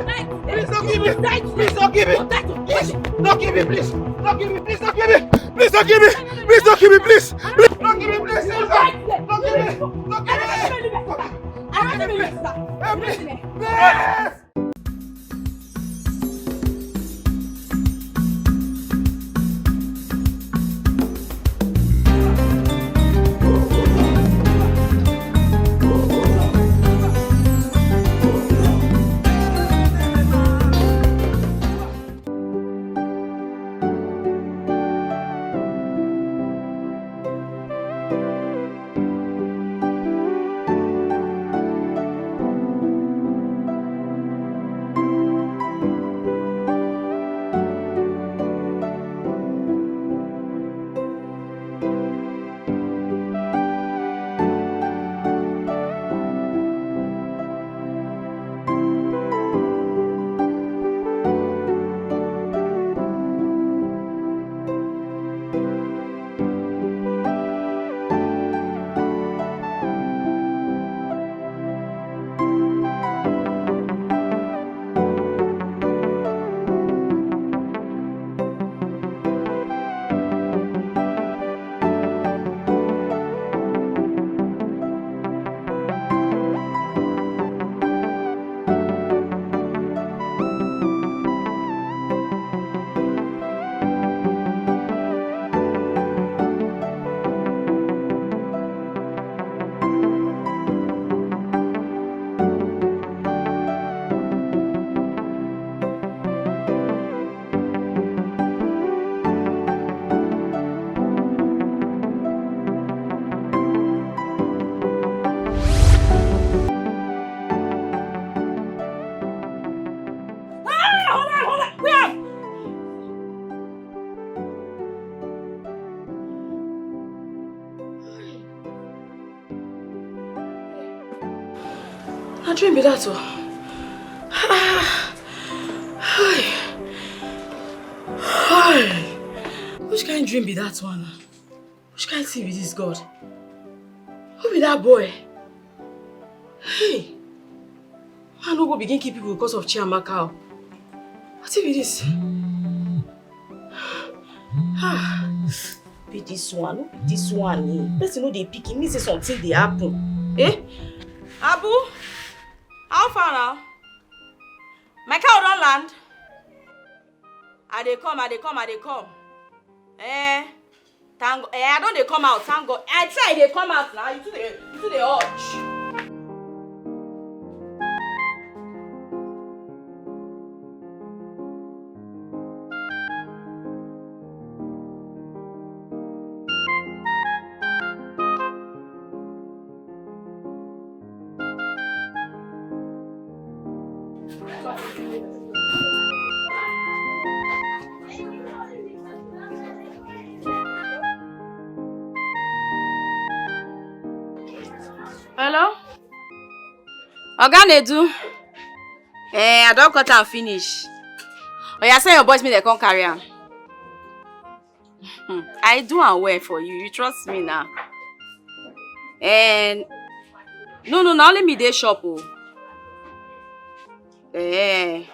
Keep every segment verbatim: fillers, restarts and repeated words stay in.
Please don't give me. Please don't give me. Please don't give me. Please don't give me. Please don't give me. Please don't give me. Please don't give me. Please. Please don't give me. Please. Don't give me. Please. Don't give me. Don't give me. Help me. Please. Ah, hold on, hold on. Where? Na dream be that o. Ah. Hi. Hi. Which kind dream be that one? Which kind thing be this, God? Who be that boy? Hey. Man no go begin kill people because of Chiamaka o. Wetin be this? Ah, be this one, no be this one eh. Person no dey pick, e mean say something dey happen. Eh? Abu, how far now? My cow don land. I dey come, I dey come, I dey come. Eh, thank God. Eh, I don dey come out, thank God. I say I dey come out now. You too dey, you too dey urge. Hello? Oga Nedu? Eh, I don cut am finish. Oya, send your boys make dem come carry am. Hmm, I do am well for you. You trust me now. And no, no, na only me dey shop o. Eh.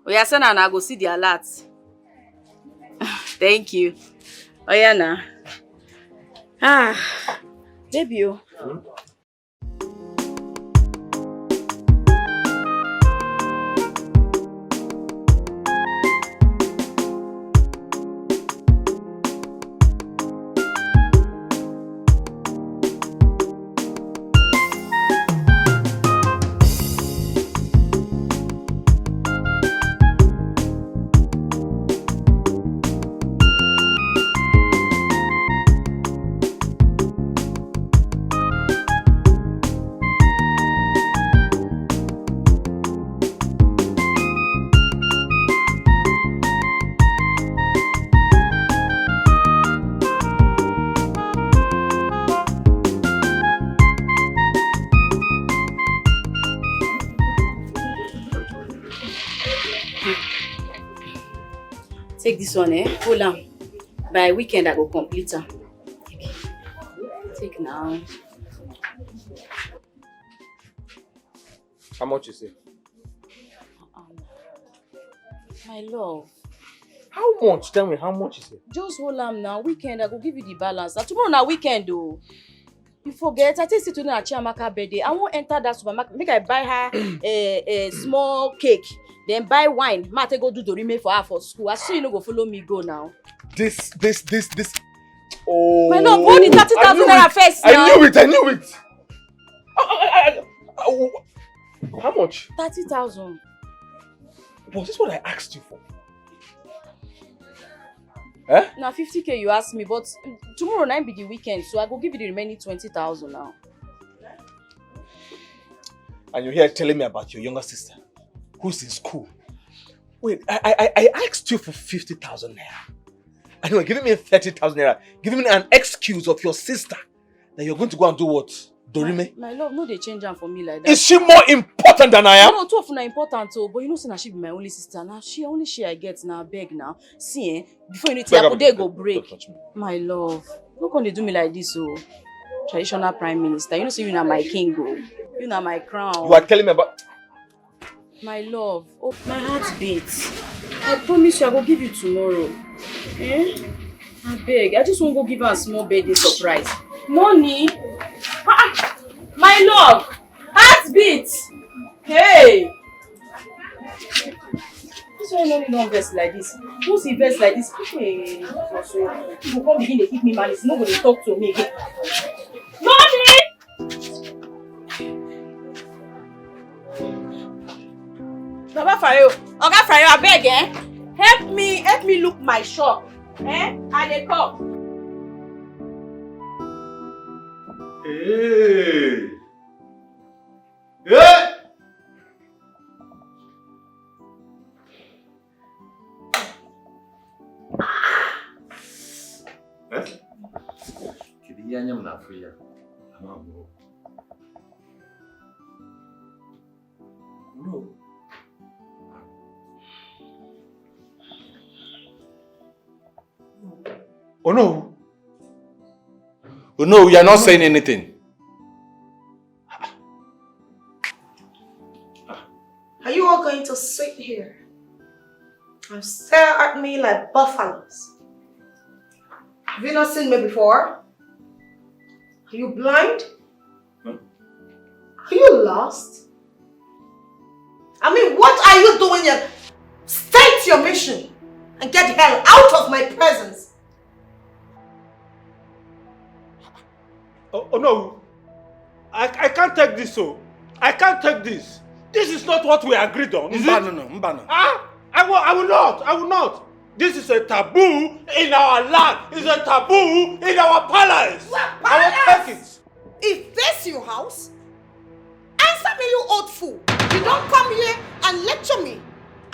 Oya, send am, I go see the alert. Thank you. Oya na. Ah, baby o. Take this one, eh? Hold am. By weekend, I go complete am. Take, take now. How much you say? My love, How much? Tell me, how much is it? Just hold am now. Weekend, I go give you the balance. Na tomorrow na weekend o. You forget, I tell you say today na Chiamaka birthday. I wan enter that supermarket, make I buy her a, a small cake, then buy wine. Ma take go do dorime for her for school. I see you no go follow me go now. This, this, this, this. Oh, My love, hold the thirty thousand naira first I now. Knew it. I knew it. I, I, I, I, how much? Thirty thousand. Was this what I asked you for? Eh? Na fifty k you ask me, but tomorrow na be the weekend, so I go give you the remaining twenty thousand now. And you're here telling me about your younger sister who's in school. Wait, I I, I asked you for fifty thousand naira. And you're giving me thirty thousand naira, giving me an excuse of your sister that you're going to go and do what? Dorime? My love, no dey change am for me like that. Is she more important than I am? No, two of una important o, but you know say na she be my only sister. Na she, only she I get na, beg now. See eh, before you know it, Beg, your day beg, go beg, break. Don't touch me. My love, no come dey do me like this o. Traditional prime minister, you know say you na my king o. You na my crown. You are telling me about. My love, oh, my heart beats. I promise you, I go give you tomorrow. Eh? I beg, I just wan go give her a small birthday surprise. Money? Ah, my love, heart beats. Hey! This one no need don vex like this. Who see vex like this? Hey, you go come begin dey give me malice. You no go dey talk to me again. Money! Baba Fayo, Oga Fayo, abeg eh, help me, help me look my shop. Eh, I dey come. Hey! Hey! Eh? Kedu ihe anya m na-afụ ya? Ama m o. No. Oh no. Oh no, you are not saying anything. Are you all going to sit here and stare at me like buffaloes? Have you not seen me before? Are you blind? Are you lost? I mean, what are you doing here? State your mission and get the hell out of my presence. Oh, oh no, I, I can't take this, so I can't take this. This is not what we agreed on, is it? No, no, Mbano. Ah, I will, I will not, I will not. This is a taboo in our land. It's a taboo in our palace. I will take it. Is this your house? Answer me, you old fool. You don't come here and lecture me.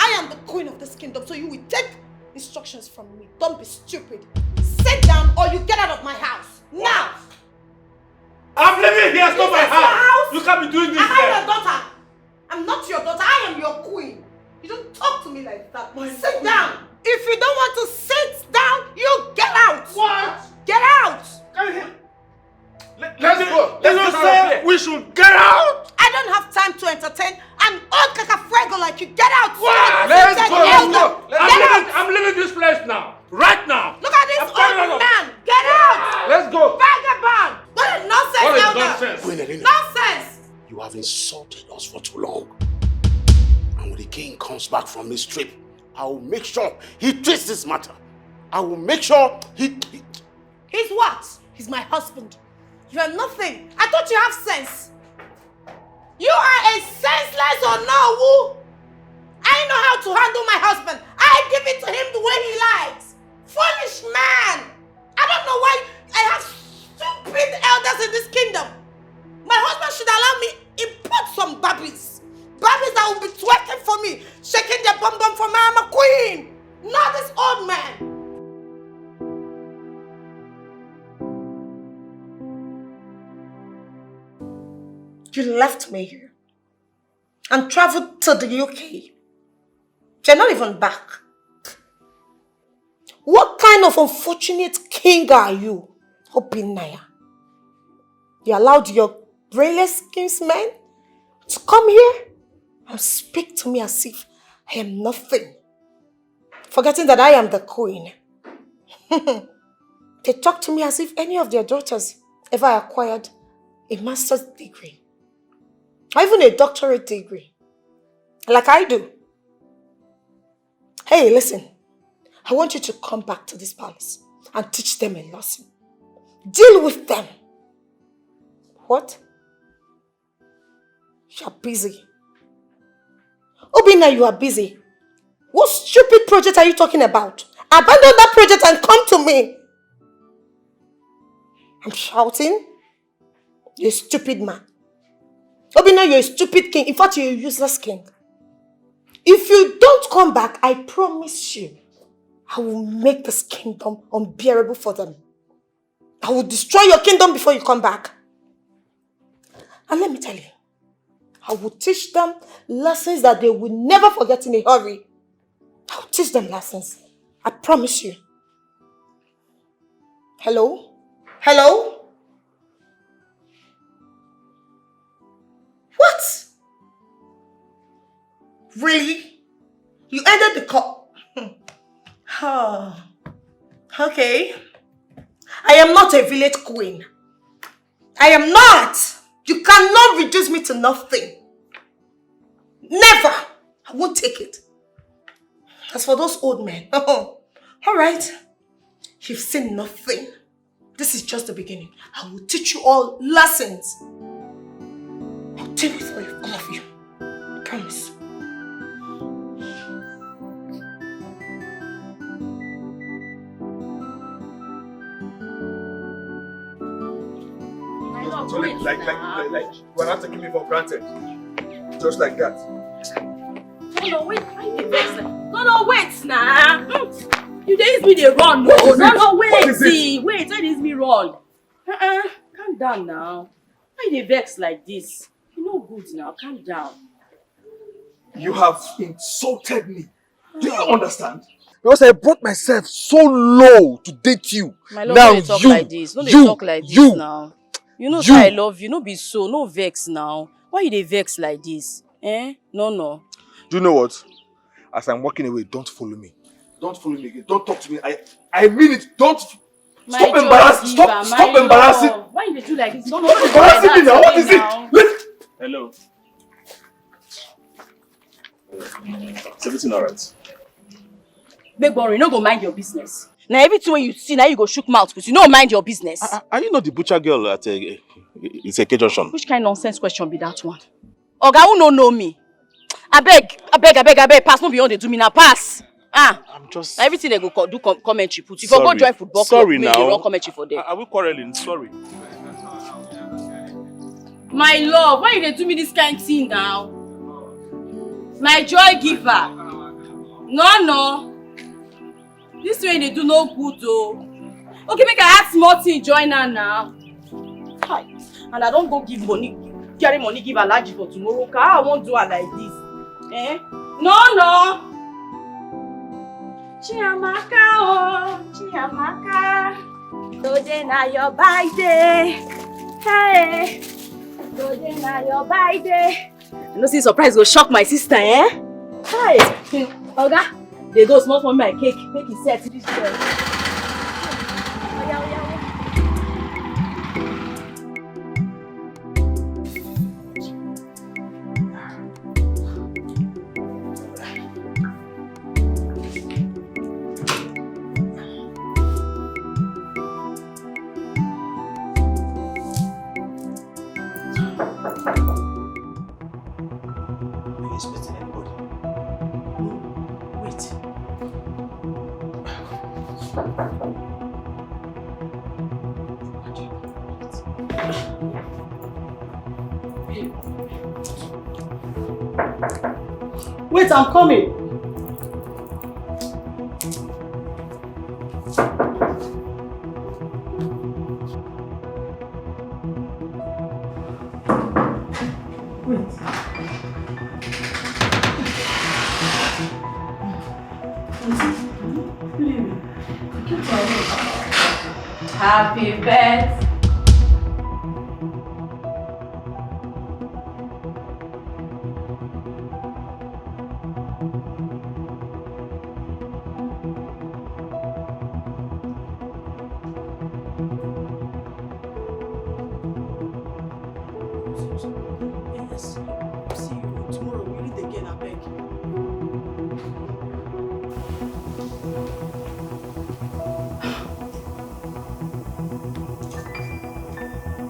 I am the queen of this kingdom, so you will take instructions from me. Don't be stupid. Sit down or you get out of my house. Now! I'm living here, it's not my house. You can't be doing this. Am I your daughter? I'm not your daughter. I am your queen. You don't talk to me like that. Sit down. If you don't want to sit down, you get out. What? Get out. Let's go. Let's go. We should get out. I don't have time to entertain an old kakafuego like you. Get out. What? Let's go. Let's go. I'm leaving, I'm leaving this place now. Right now. Look at this old man. Get out. Let's go. Vagabond. What a nonsense. What a nonsense. Nonsense. You have insulted us for too long. And when the king comes back from his trip, I will make sure he treats this matter. I will make sure he, he... He's what? He's my husband. You are nothing. I thought you have sense. You are a senseless or no who? I know how to handle my husband. I give it to him the way he likes. Foolish man. I don't know why I have stupid elders in this kingdom. My husband should allow me import some babbies. Babbies that will be twerking for me, shaking their bum bum for me. I'm a queen, not this old man. You left me here and traveled to the U K. You're not even back. What kind of unfortunate king are you, Obinaya? You allowed your brainless kinsmen to come here and speak to me as if I am nothing. forgetting that I am the queen. They talk to me as if any of their daughters ever acquired a master's degree or even a doctorate degree, like I do. Hey, listen. I want you to come back to this palace and teach them a lesson. Deal with them. What? You're busy. Obinna, you are busy. What stupid project are you talking about? Abandon that project and come to me. I'm shouting. You're a stupid man. Obinna, you're a stupid king. In fact, you're a useless king. If you don't come back, I promise you, I will make this kingdom unbearable for them. I will destroy your kingdom before you come back. And let me tell you, I will teach them lessons that they will never forget in a hurry. I will teach them lessons. I promise you. Hello? Hello? What? Really? You ended the call. Oh, okay. I am not a village queen. I am not. You cannot reduce me to nothing. Never. I won't take it. As for those old men, all right. You've seen nothing. This is just the beginning. I will teach you all lessons. I'll deal with all of, all of you. I promise. My love, so like, wait like, like, now. Like, like, you are not taking me for granted. Just like that. No, no, wait. Why you dey vex? No, no, wait now. Hmm. You dey use me dey run. No, no, no, wait. What is it? See, wait, why you dey use me run? Uh-uh. Calm down now. Why you dey vex like this? You no good now. Calm down. You have insulted me. Do you understand? Because I brought myself so low to date you. My love, now no dey talk you, like this. No dey you, talk like this you, now. You know you. Say I love you. No be so. No vex now. Why you dey vex like this? Eh? No, no. Do you know what? As I'm walking away, don't follow me. Don't follow me again. Don't talk to me. I, I mean it. Don't. My stop joy embarrassing. Giver, stop, my stop embarrassing. Love. Why you dey do like this? No, no, no, embarrassing me now. What is it? Let. Hello. Is everything all right? Big boy, you no go mind your business. Now everything when you see, now you go shook mouth because you no mind your business. Are, are you not the butcher girl at uh, Iseke Junction? Which kind of nonsense question be that one? Oga, who no know me? Abeg, abeg, abeg, abeg, pass, no be on dey do me now, pass. Ah, I'm just. Everything they go co- do com- commentary put. If you go join football club, sorry now. They run commentary for them. Are, are we quarreling? Sorry. My love, why you dey do me this kind thing now? My joy giver. No, no. This way they do no good though. Okay, make I add small thing join her now. Hi. And I don't go give money, carry money give Alhaji for tomorrow. Ka I won't do her like this. Eh? No, no. Chiamaka, oh, Chiamaka. Today na your birthday. Hey. Today na your birthday. I know say surprise go shock my sister, eh? Hi. Oga, they go small for my cake. Make it set this girl. Oya, oya, oya. Are you expecting anybody? No, wait. Wait, I'm coming. Wait. Happy birthday.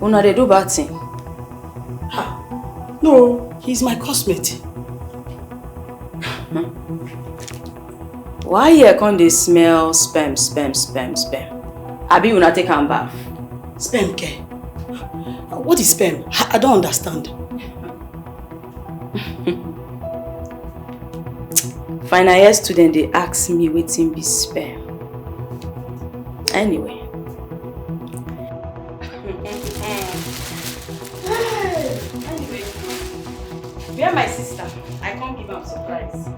Una dey do bad thing. No, he's my cosmate. Why here come dey smell sperm, sperm, sperm, sperm? Abi una take am bath? Sperm care. What is sperm? I don't understand. Final year student dey ask me wetin be sperm. Anyway. Anyway, where my sister? I come give am surprise.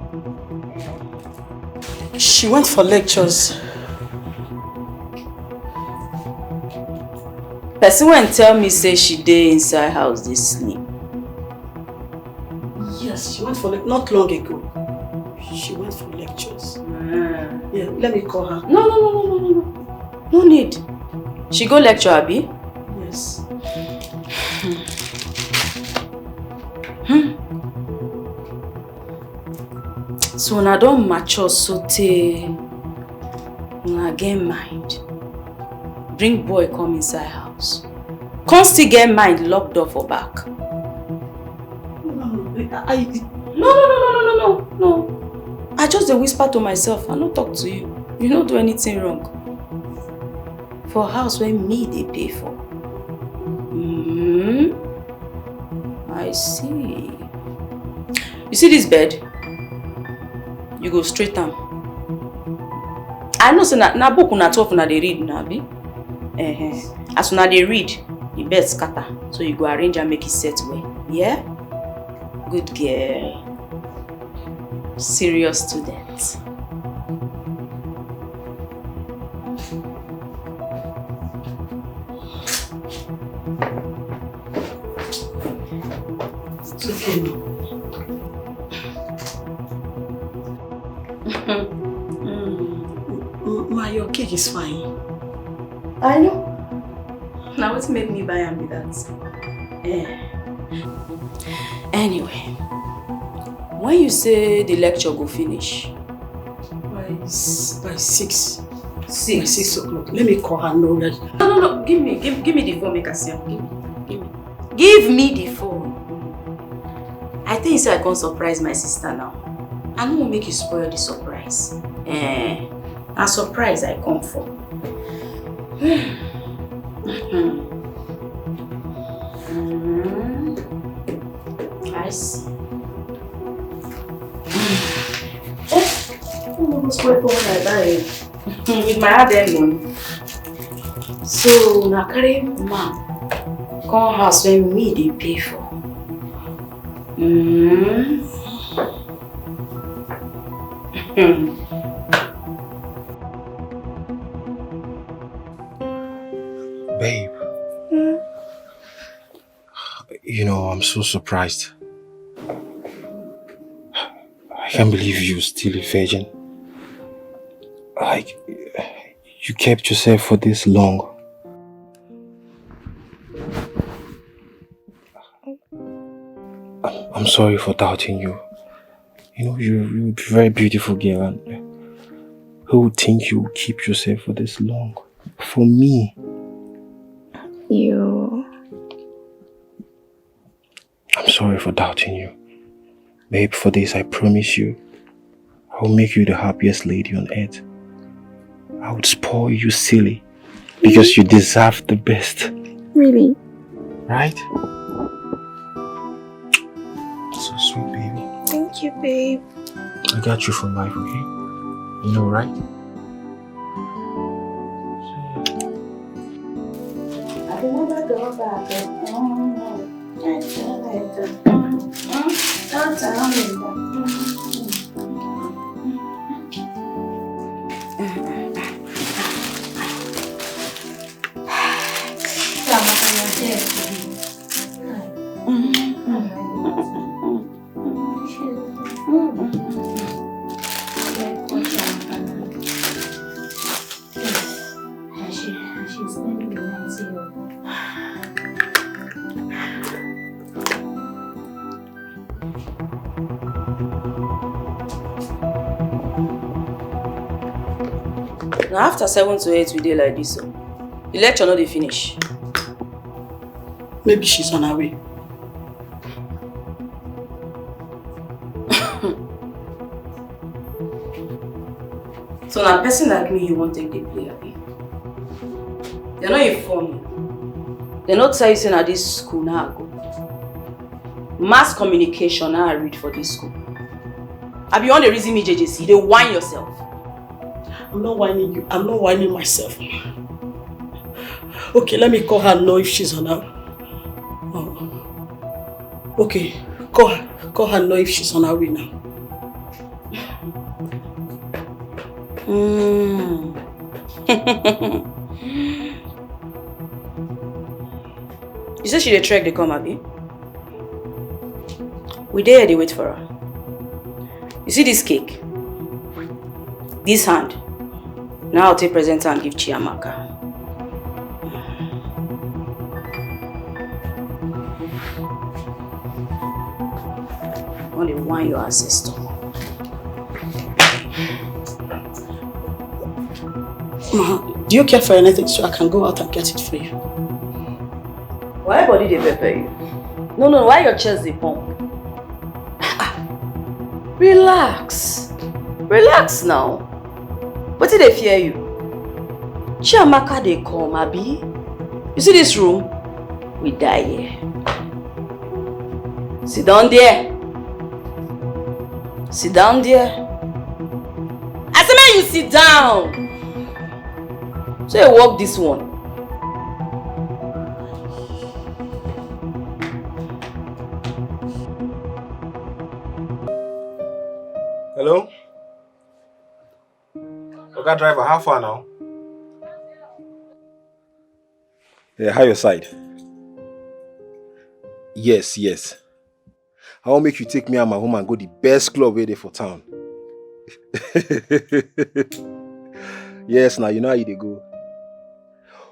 She went for lectures. Person when tell me say she dey inside house dey sleep. Yes, she went for le- not long ago. She went for lectures. Yeah, let me call her. No, no, no, no, no, no, no. No need. She go lecture, abi? Yes. So una don mature sotey una get mind. Bring boy come inside house. Come still get mind lock door for back. No, no, no, I, No, no, no, no, no, no, no, no. I just dey whisper to myself. I no talk to you. You no do anything wrong. For house wey me dey pay for. Mm-hmm. I see. You see this bed? You go straight am. I know say na, na book una twelve una dey read na, abi? Uh-huh. As una dey read, the bed scatter. So you go arrange am make e set well. Yeah? Good girl. Serious student. It's okay. Ma, your cake is fine. I know. Na wetin make me buy am be that. Eh. Anyway, when you say the lecture go finish? By, s- by six. By Six. Six o'clock. Let me call her. No, that No, no, no. Give me, give, give me the phone, make I see am. Give me, give me, give me the phone. I think say I come surprise my sister now. I no wan make you spoil the surprise. Eh, na surprise I come for. Hmm. I see. Eh, who no go spoil for when I buy it? With my hard earned money. So na carry man come house when me dey pay for. Mm. Babe, you know, I'm so surprised. I can't believe you're still a virgin. Like, you kept yourself for this long. I'm, I'm sorry for doubting you. You know, you're, you're a very beautiful girl, and who would think you would keep yourself for this long? For me. You. I'm sorry for doubting you. Babe, for this, I promise you, I will make you the happiest lady on earth. I would spoil you silly because you deserve the best. Really? Right? So sweet, baby. Thank you, babe. I got you for life, okay? You know, right? I can never go back. Oh, no. I feel like the, mm, mm, don't tell me that. Mm, mm, mm. Na after seven to eight we dey like this o. The lecture no dey finish. Maybe she's on her way. So na person like me you wan take dey play, abi? Dem no inform you. Dem no tell you say na this school na I go. Mass communication na I read for this school. Abi you wan dey reason me, J J C? You dey whine yourself. I'm not whining you. I'm not whining myself. Okay, let me call her, know if she's on her. Oh. Okay, call her. Call her, know if she's on her way now. Mm. You say she dey trek dey come, abi? We dey here dey wait for her. You see this cake? This hand. Now I'll take present and give Chiamaka. When they want your ancestor. Ma, do you care for anything so I can go out and get it for you? Why body dey pepper you? No, no, why your chest dey pump? Ah, relax. Relax now. Wetin dey fear you? Chiamaka dey come, abi? You see this room? We die here. Sit down there. Sit down there. I say make you sit down. So you work this one. Hello? Oga driver, how far now? Yeah, how your side? Yes, yes. I wan make you take me and my woman go the best club wey dey for town. Yes, now you know how you dey go.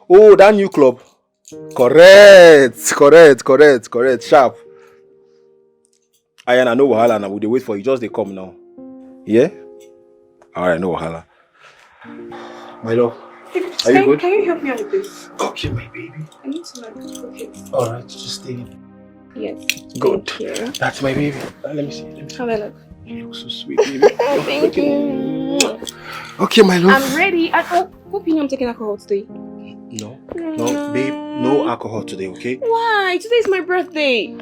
Oh, that new club. Correct, correct, correct, correct. Sharp. Ayana, no wahala now. We dey wait for you. Just dey come now. Yeah? All right, no wahala. My love, are you good? Can you help me out with this? Okay, my baby. I need to, like, cook it. All right, just stay in. Yes. Good. Thank you. That's my baby. Uh, let me see. Let me see. Have a look. You look so sweet, baby. Thank you. Okay, my love. I'm ready. I, oh, hope you know I'm taking alcohol today. No, no, babe, no alcohol today, okay? Why? Today is my birthday.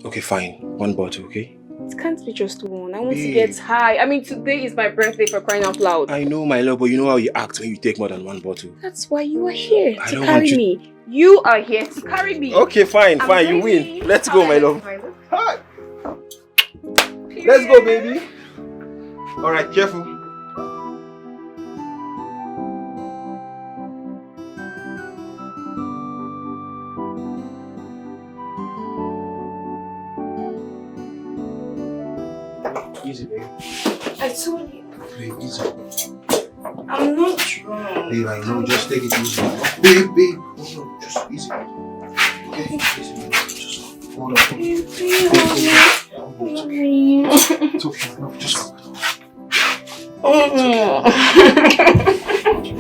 Okay, fine. One bottle, okay? It can't be just one. I want to get high. I mean, today is my birthday, for crying out loud. I know, my love, but you know how you act when you take more than one bottle. That's why you are here to carry me. You are here to carry me. Okay, fine, fine, you win. Let's go, my love. Hi. Let's go, baby. All right, careful. Easy, baby. I told you. Babe, easy. I'm not drunk. Babe, I know. Just take it easy. Babe, babe. Hold on. Just easy. Okay? Easy, babe. Just hold on. Babe, babe, hold on. Hold on. It's okay. No, just hold on. It's okay.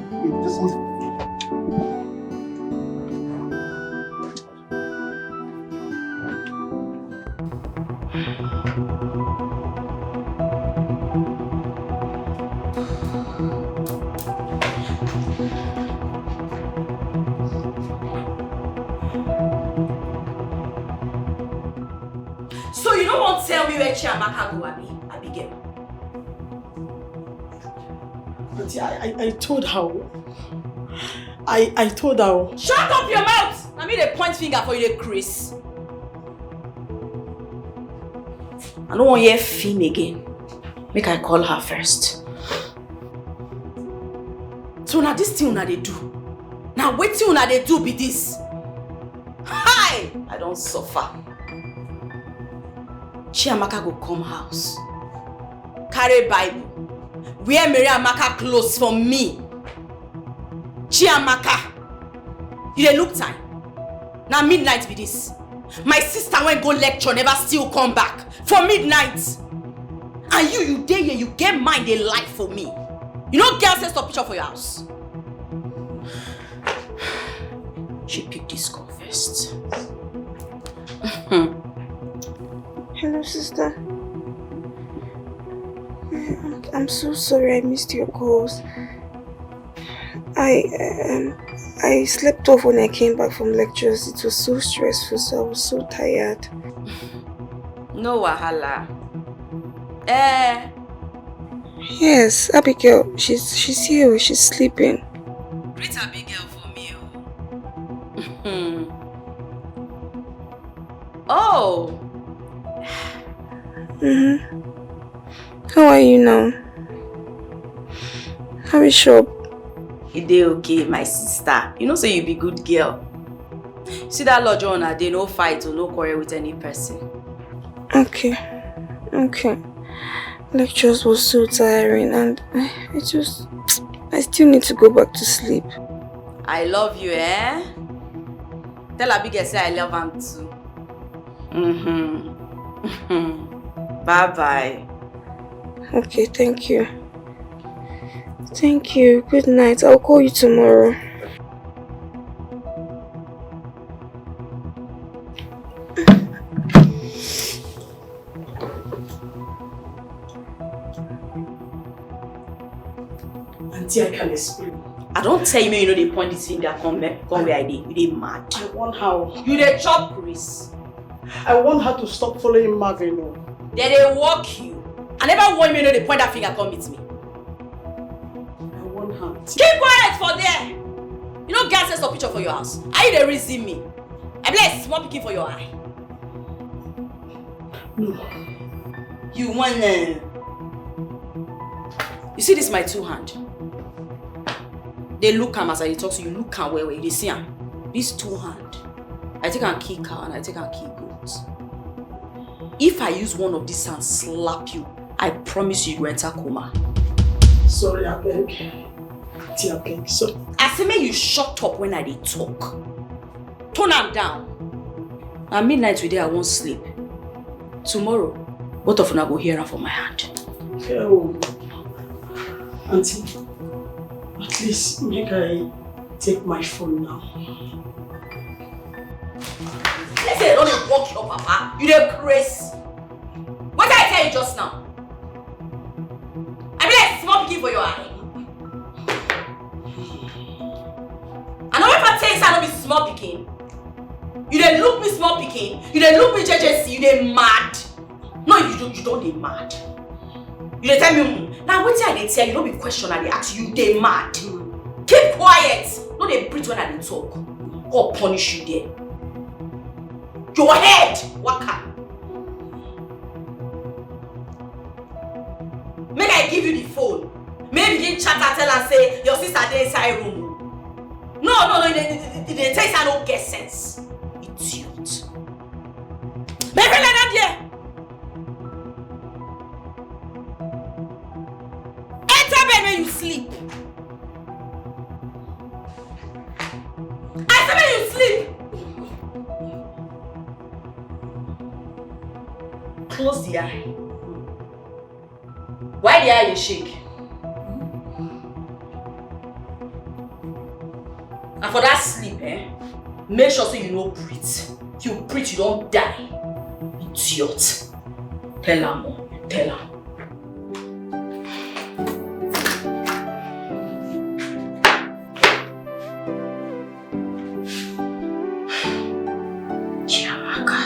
Babe, this is So you no wan tell me where Chiamaka go, abi, Abigail? Auntie, I, I, I told her. I, I told her. Shut up your mouth! Na me dey point finger for you, dey craze. I no wan hear Fim again. Make I call her first. So na this thing una dey do? Na wetin una dey do be this? Hi! I don suffer. Chiamaka go come house, carry Bible, wear Mary Amaka clothes for me. Chiamaka, you dey look time? Na midnight be this. My sister wey go lecture never still come back for midnight. And you, you dey here, you get mind dey lie for me. You no get sense to picture for your house. She pick this call first. Hello, sister. I'm, I'm so sorry I missed your calls. I um, I slept off when I came back from lectures. It was so stressful, so I was so tired. No wahala. Eh, Yes, Abigail, she's she's here. She's sleeping. Greet Abigail for me o. Hmm. Oh, Mm-hmm. How are you now? How is shop? You dey okay, my sister? You know say you be good girl. See that lodge on, I dey no fight or no quarrel with any person. Okay, okay. Lectures was so tiring, and I, I just I still need to go back to sleep. I love you, eh? Tell Abigail say I love am too. Mm-hmm. Bye bye. Okay, thank you. Thank you. Good night. I'll call you tomorrow. Auntie, I can explain. I don tell you, make you no dey point this finger come me, come where I dey. You dey mad. I want her. You dey chop Chris. I want her to stop following Marvin. Oh. They dey work you. I never warn you, make you no dey point that finger come meet me. I want her. Keep quiet for there. You no get sense of picture for your house. Are you dey reason me? I be like small pikin for your eye. No. You want uh, You see this my two hand? They look am as I dey talk to you, look am well well, you dey see am. This two hand, I take am kill cow and I take am kill goat. If I use one of these hands slap you, I promise you, you go enter coma. Sorry, I beg. Auntie, I beg. Sorry. I say make you shut up when I dey talk. Turn am down. Na midnight today I wan sleep. Tomorrow, both of una go hear am for my hand. Oh. Auntie, at least make I take my phone now. Let's say I don dey work your papa. You dey craze. What did I tell you just now? I be like small pikin for your eye. I no ever tell you say I no be small pikin. You dey look me small pikin. You dey look me J J C. You dey mad. No, you don you don dey mad. You dey tell me mm. Now wetin I dey tell you no be question I dey ask you. You dey mad. Keep quiet. No dey breathe when I dey talk. God punish you there. Your head waka. Make I give you the phone. Make you begin chat and tell am say your sister dey inside room. No, no, no, you dey you dey tell say I no get sense. Idiot. My friend, lie down there. Enter bed make you sleep. I say make you sleep. Close the eye. Why the eye dey shake? And for that sleep, eh? Make sure say you no breathe. If you breathe, you don die. Idiot. Tell am o. Tell am. Chiamaka.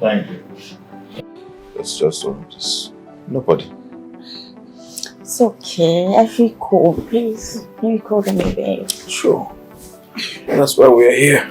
Thank you. It's just all this. Nobody. It's okay. I feel cold. Please, let me call them a bed. Sure. That's why we're here.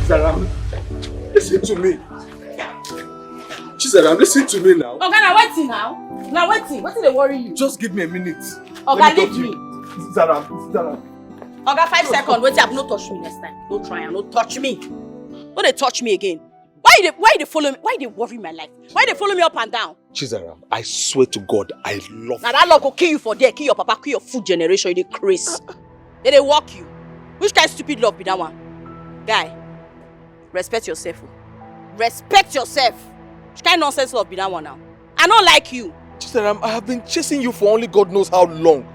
Zaram, listen to me. Chizaram, listen to me now. Oga, na wetin now? Na wetin? Wetin dey worry you? Just give me a minute. Oga, leave me. Zaram, Zaram. Oga, five seconds. Wetin happen? No touch me next time. No try and no touch me. No dey touch me again. Why you dey, why you dey follow me? Why you dey worry my life? Why you dey follow me up and down? Chizaram, I swear to God, I love you. Na that love go kill you for there, kill your papa, kill your food generation. You dey craze. They dey work you. Which kind stupid love be that one? Guy, respect yourself. Oh. Respect yourself. Which kind nonsense love be that one now? I don't like you. Chizaram, I have been chasing you for only God knows how long.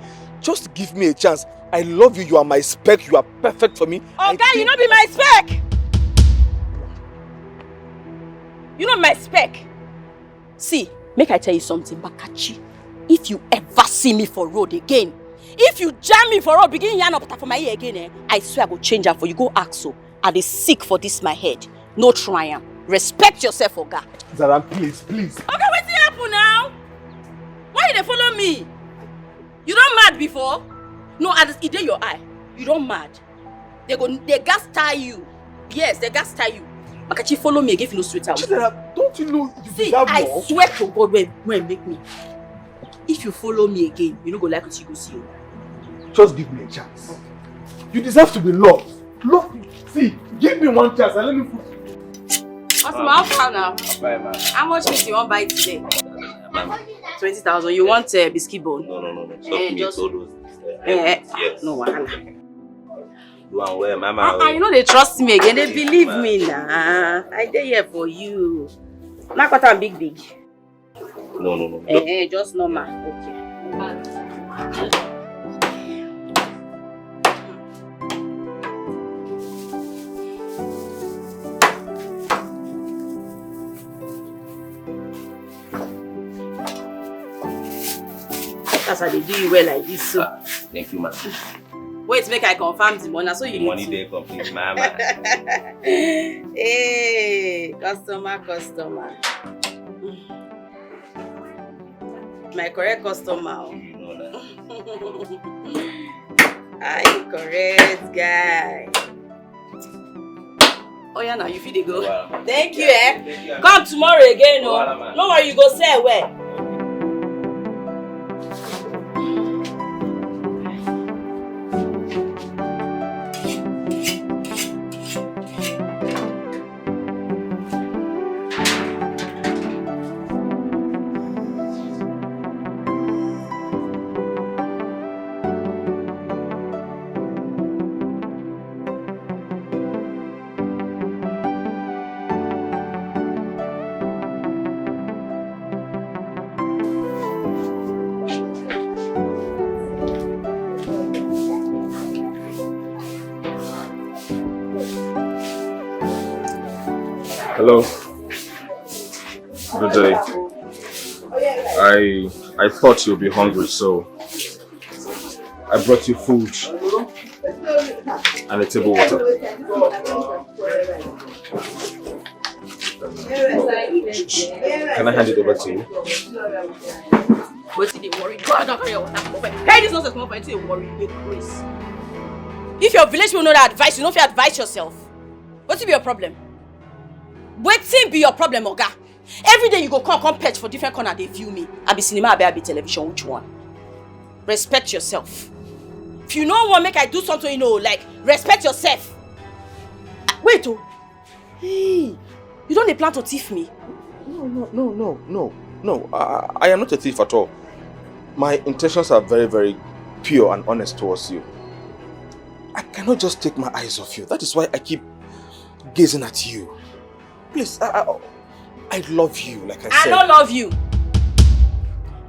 Just give me a chance. I love you. You are my spec. You are perfect for me. Oh, guy, you no be my spec. You no be my spec. See, make I tell you something, Makachi. If you ever see me for road again, if you jam me for road, begin yarn up for my ear again, eh, I swear I go change am for you. Go ask so. I dey sick for this my head. No try am. Respect yourself, Oga. Zaram, please, please. Oga, wetin happen now? Why you dey follow me? You don mad before? No, as e dey your eye, you don mad. They go, they gas tie you. Yes, they gas tie you. Makachi, follow me again if you no sweet out. Chidera, don't you know you See, deserve I more? Swear to God, when, when make me. If you follow me again, you no go like what you go see. Oh. Just give me a chance. You deserve to be loved. Love me. See, give me one chance and let me put. What's my offer now? Bye, man. How much meat you want buy today? Twenty thousand. You want a uh, biscuit bone? No, no, no, no. Eh, just all those. Uh, eh, yes. No wahala. Do am well, mama. Ah, ah, you know they trust me again. They believe me now. I dey here for you. Not what I'm big, big. No, no, no. Eh, eh, just normal. Okay. That's how they do you well like this. So. Ah, thank you, man. Wait, make I confirm the money. So you the money there complete, mama. Hey, customer, customer. My correct customer. Oh. You know that. Ah, you correct guy. Oh yeah, now you feel the go. Wow. Thank you, eh? Thank you. Come tomorrow again, no? Wow, no worry, you go sell well. Hello. Good day. I I thought you'd be hungry, so I brought you food and a table water. Can I hand it over to you? Wetin dey worry? Go out and carry your water. Hey, this nonsense, come up and say worry, you dey craze. If your village people know that advice, you no fit advise yourself. Wetin be your problem? Wetin be your problem, Oga? Every day you go come, come perch for different corner, they view me. I be cinema, I be, I be television, which one? Respect yourself. If you no want make I do something, you know, like, respect yourself. Wait, oh. Hey, you don't dey plan to thief me? No, no, no, no, no, no. I, I am not a thief at all. My intentions are very, very pure and honest towards you. I cannot just take my eyes off you. That is why I keep gazing at you. Please, I, I, I love you, like I I said. No love you.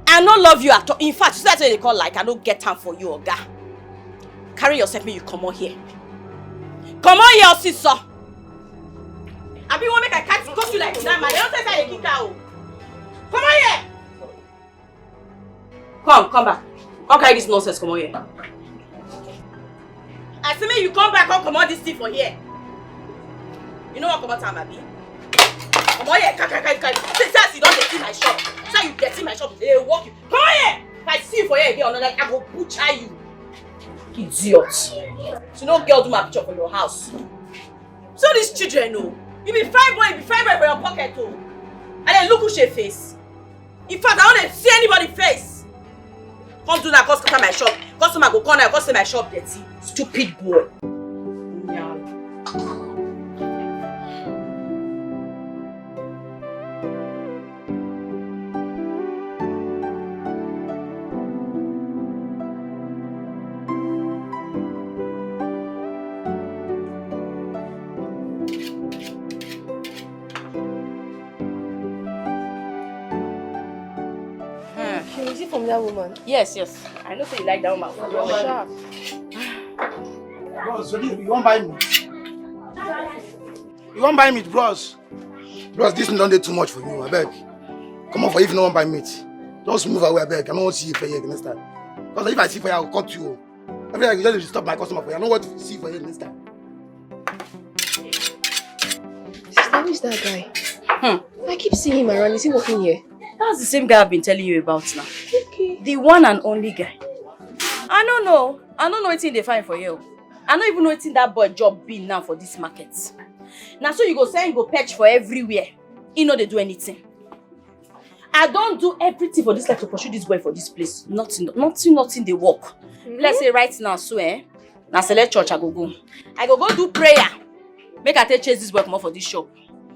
I no love you at all. In fact, you see that thing they call like I don't get time for you, oga. Carry yourself, make you comot here. Comot here, sister. I be want make I catch close you like that, man. They don't tell say they kick out. Comot here. Come, come back. Come carry this nonsense, comot here. I say make you come back, come comot this thing for here. You know what, comot am, abi? Comot here, kai, kai, kai, kai. Say, say as you don dirty my shop. Say you dirty my shop, they walk you. Comot here. If I see you for here again, another, I go butcher you. Idiot. You no girl do my picture for your house. So these children, oh, you be fine boy, you be fine boy for your pocket, oh. And then look who she face. In fact, I don't see anybody face. Come do that, come scatter my shop. Customer go come now, come say my shop dirty. Stupid boy. Hmm. Is it from that woman? Yes, yes. I know say you like that woman. Sharp. Bros, you wan buy meat? You wan buy meat, bros? Bros, this thing don dey too much for you, abeg. Come on, for if you no wan buy meat, just move away, abeg. I no wan see you for here next time. Because if I see for you, I go cut you. Every time you just disturb my customer for you, I no want to see you for here next time. Sister, who is that guy? Hmm. I keep seeing him around. Is he working here? That's the same guy I've been telling you about now. Okay. The one and only guy. I don't know. I don't know wetin dey find for you. I don't even know wetin that boy job be now for this market. Now so you go say you go perch for everywhere. He no dey do anything. I don't do everything for this life to pursue this boy for this place. Nothing, nothing, nothing dey work. Let's say right now, so eh, na select church I go go. I go go do prayer. Make I take chase this boy comot for this shop.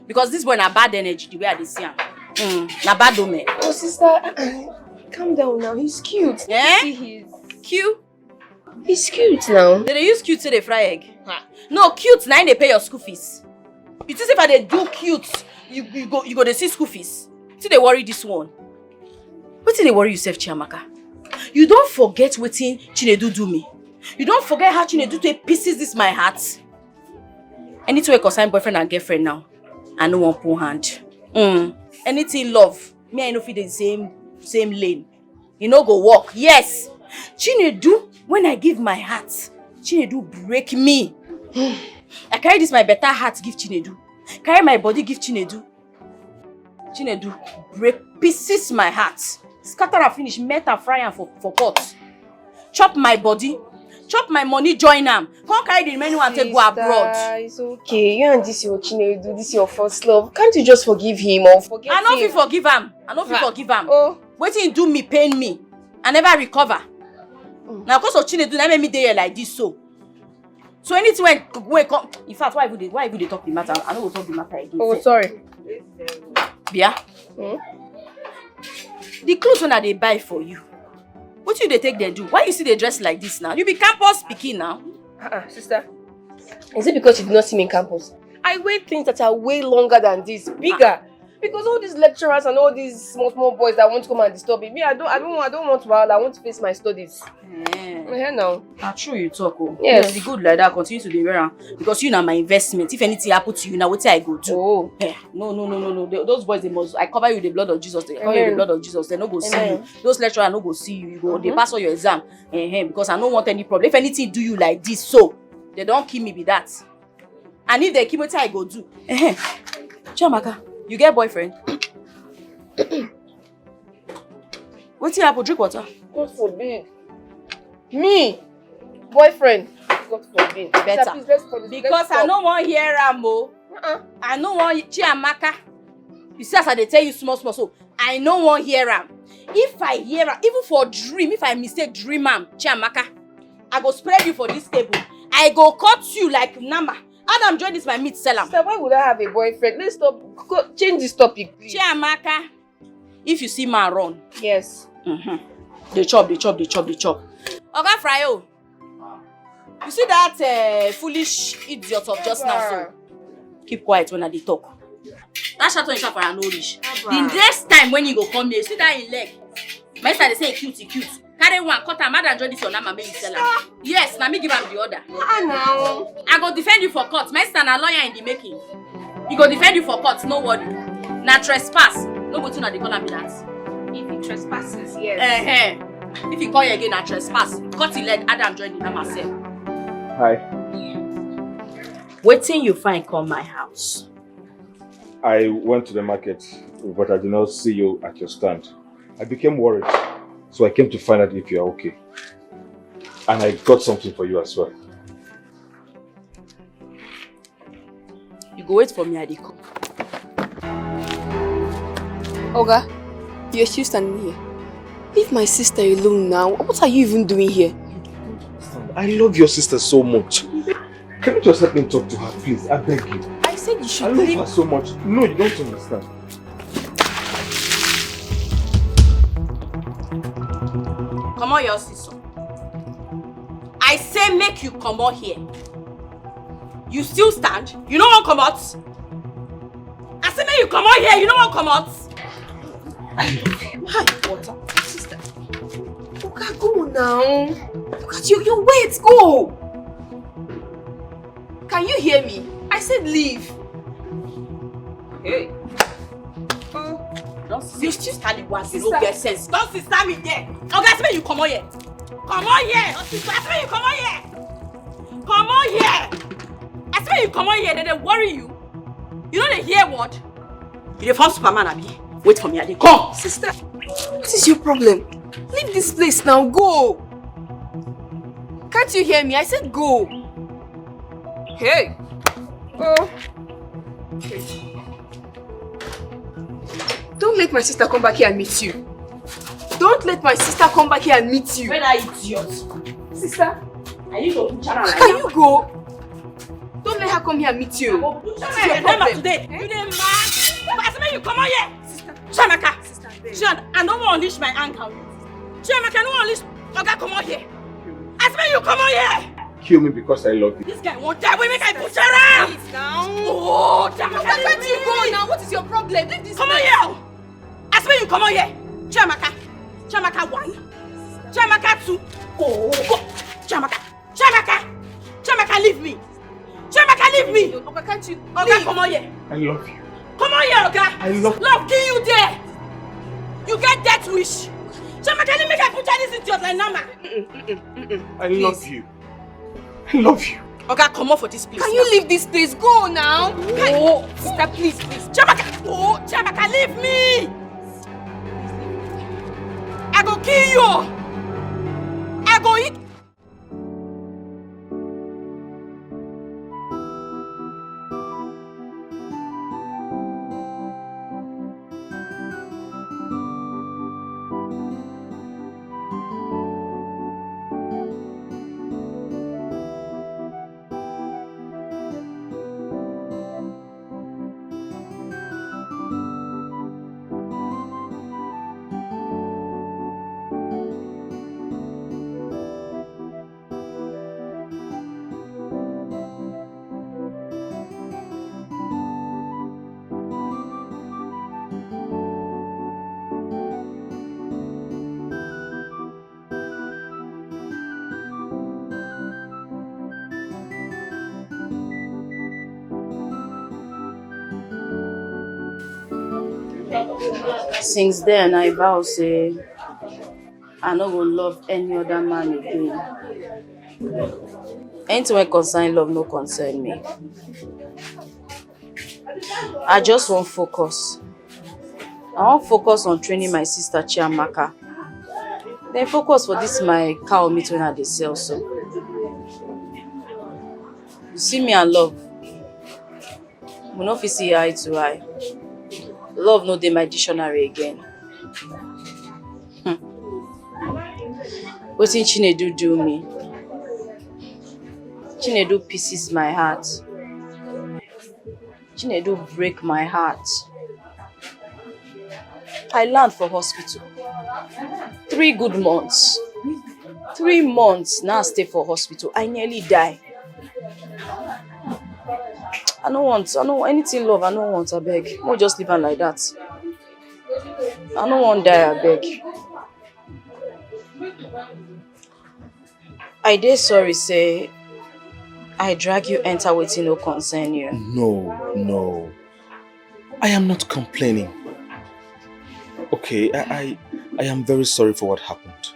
Because this boy na bad energy, the way I dey see am. Mm, na bad omen. Oh, sister, calm down now. He's cute. Eh? See his Cute? He's cute now. They dey use cute to dey fry egg. Ha. No, cute na im dey pay your school fees. You think if I dey do cute, you, you go you go dey see school fees? Still dey worry this one. Wetin dey worry yourself, Chiamaka? You don't forget wetin Chinedu do me. You don't forget how Chinedu take pieces this my heart. Anything wey concern boyfriend and girlfriend now, I no wan put hand. Mm. Anything love, me I no fit dey same same lane. E no go work. Yes. Chinedu, when I give my heart, Chinedu break me. I carry this my better heart give Chinedu. Carry my body give Chinedu. Chinedu break pieces my heart. Scatter am finish, melt am, fry am for, for pot. Chop my body. Chop my money, join am. Come carry the remaining one take go abroad. Sister, it's okay. You and this your Chinedu, this your first love. Can't you just forgive him or forget him? I no fit forgive am. I no fit forgive am. Oh. Wetin he do me pain me. I never recover. Mm. Na because of Chinedu na make me dey here like this so. So anything wey wey come, in fact, why even dey why even dey talk the matter? I no go talk the matter again. Oh, sef. Sorry. Bia. Hmm? The clothes wey I dey buy for you, wetin you dey take dem do? Why you still dey dress like this now? You be campus pikin now. Uh-uh, sister. Is it because you did not see me in campus? I wear things that are way longer than this, bigger. Because all these lecturers and all these small small boys that want to come and disturb me, me, I don't, I don't, I don't want wahala. I want to face my studies. Eh. Eh, now. Na true you talk, oh. Yes. Yes, e good like that. Continue to dey wear am because you na my investment. If anything happen to you, na wetin I go do? Oh. Eh, no, no, no, no, no. Tho- those boys, they must. I cover you with the blood of Jesus. They cover you with the blood of Jesus. They no go see you. Amen. Those lecturers no go see you. You go. They pass all your exam. Eh, eh, because I no want any problem. If anything do you like this, so they don't kill me be that. And if they kill me, wetin I go do? Eh, eh. Chiamaka, you get boyfriend? Wetin happen? Drink water. God forbid. Me? Boyfriend? God forbid. Better. Sister, please, let's stop this. Because I no wan hear am o. Uh-uh. I no wan Chiamaka. You see as I dey tell you small small so, I no wan hear am. If I hear am, even for dream, if I mistake dream am, Chiamaka, I go spread you for this table. I go cut you like nama. Adam, join this my meat, sell am. Sister, why would I have a boyfriend? Let's stop. Go, change this topic, please. Chiamaka, if you see man run. Yes. Mm-hmm. Dey chop, dey chop, dey chop, dey chop. Oga Frayo, you see that uh, foolish idiot of just now so? Keep quiet when I dey talk. That shot when you shot for her no reach. The next time when you go come here, see that in leg. My sister dey say e cute, e cute. Carry one, cut am, add am join this your nama, make you sell am. Yes, na me give am the order. Ah, now. I go defend you for court. My sister na lawyer in the making. He go defend you for court, no worry. Na trespass. No wetin una dey call am be that. If he trespasses, yes. Eh, eh. If he call you again, na trespass. Cut him leg, add am join the nama sef. Hi. Wetin you find come my house? I went to the market, but I did not see you at your stand. I became worried, so I came to find out if you are okay. And I got something for you as well. You go wait for me, I dey come. Oga, you're still standing here. Leave my sister alone now. What are you even doing here? I love your sister so much. Can you just help me talk to her, please? I beg you. I said you should I love leave. Her so much. No, you don't understand. Comot your sister. I say make you comot here. You still stand? You no wan comot? I say make you comot here. You no wan comot? I love you. Hi, water. Sister. Oga, go now. Look at you. You wait. Go. Can you hear me? I said leave. Hey. Oh. Don't you still stand it once. You no get sense. Don't sister me there. Oga, I say make you comot here. Comot here. Don't sister. I say make you comot here. Comot here. I say make you comot here. Dem dey worry you. You no dey hear word? You dey form Superman, abi? Wait for me, I dey come. Sister, what is your problem? Leave this place now, go. Can't you hear me? I said go. Hey. Oh. Don't let my sister come back here and meet you. Don't let my sister come back here and meet you. Where that idiot? Sister. Are you go butcher am like that? Can you go? Don't let her come here and meet you. I go butcher my head today. You dey mad? I say make you comot here. Sister. Chiamaka. Sister, I beg. Chiamaka, I no wan unleash my anger on you. Chiamaka, I no wan unleash. Oga, comot here. I say make you comot here. Kill me because I love you. This guy wan die. Wait, make I butcher am. Please now. Oh, Chiamaka, leave me. Where can't you go now? What is your problem? Leave this place. Comot here. I say make you comot here. Chiamaka. Chiamaka one. Chiamaka two. Oh, go. Chiamaka. Chiamaka. Chiamaka, leave me. Chiamaka, leave me. Oga, can't you? Oga, leave. Comot here. I love you. Comot here, Oga. I love you. Love kill you there. You get death wish. Chiamaka, leave me. Make I butcher this idiot like nama. I love you. I love you. Oga, comot for this place now. Can you leave this place? Go now. Oh, sister, please, please. Chiamaka, oh, Chiamaka, leave me. I go kill you. I go eat. Since then, I vow say I no go love any other man again. Anything wey concern love no concern me. I just wan focus. I wan focus on training my sister Chiamaka. Then focus for this my cow meat wey I dey sell so. You see me and love. We no fit see eye to eye. Love no dey my dictionary again. Hmm. Wetin Chinedu do me? Chinedu pieces my heart. Chinedu break my heart. I land for hospital. Three good months. Three months now I stay for hospital. I nearly die. I no want, I no want anything love, I no want, abeg. Mo just leave am like that. I no wan die, abeg. I dey sorry say I drag you enter wetin no concern you. No, no. I am not complaining. Okay, I, I, I am very sorry for what happened.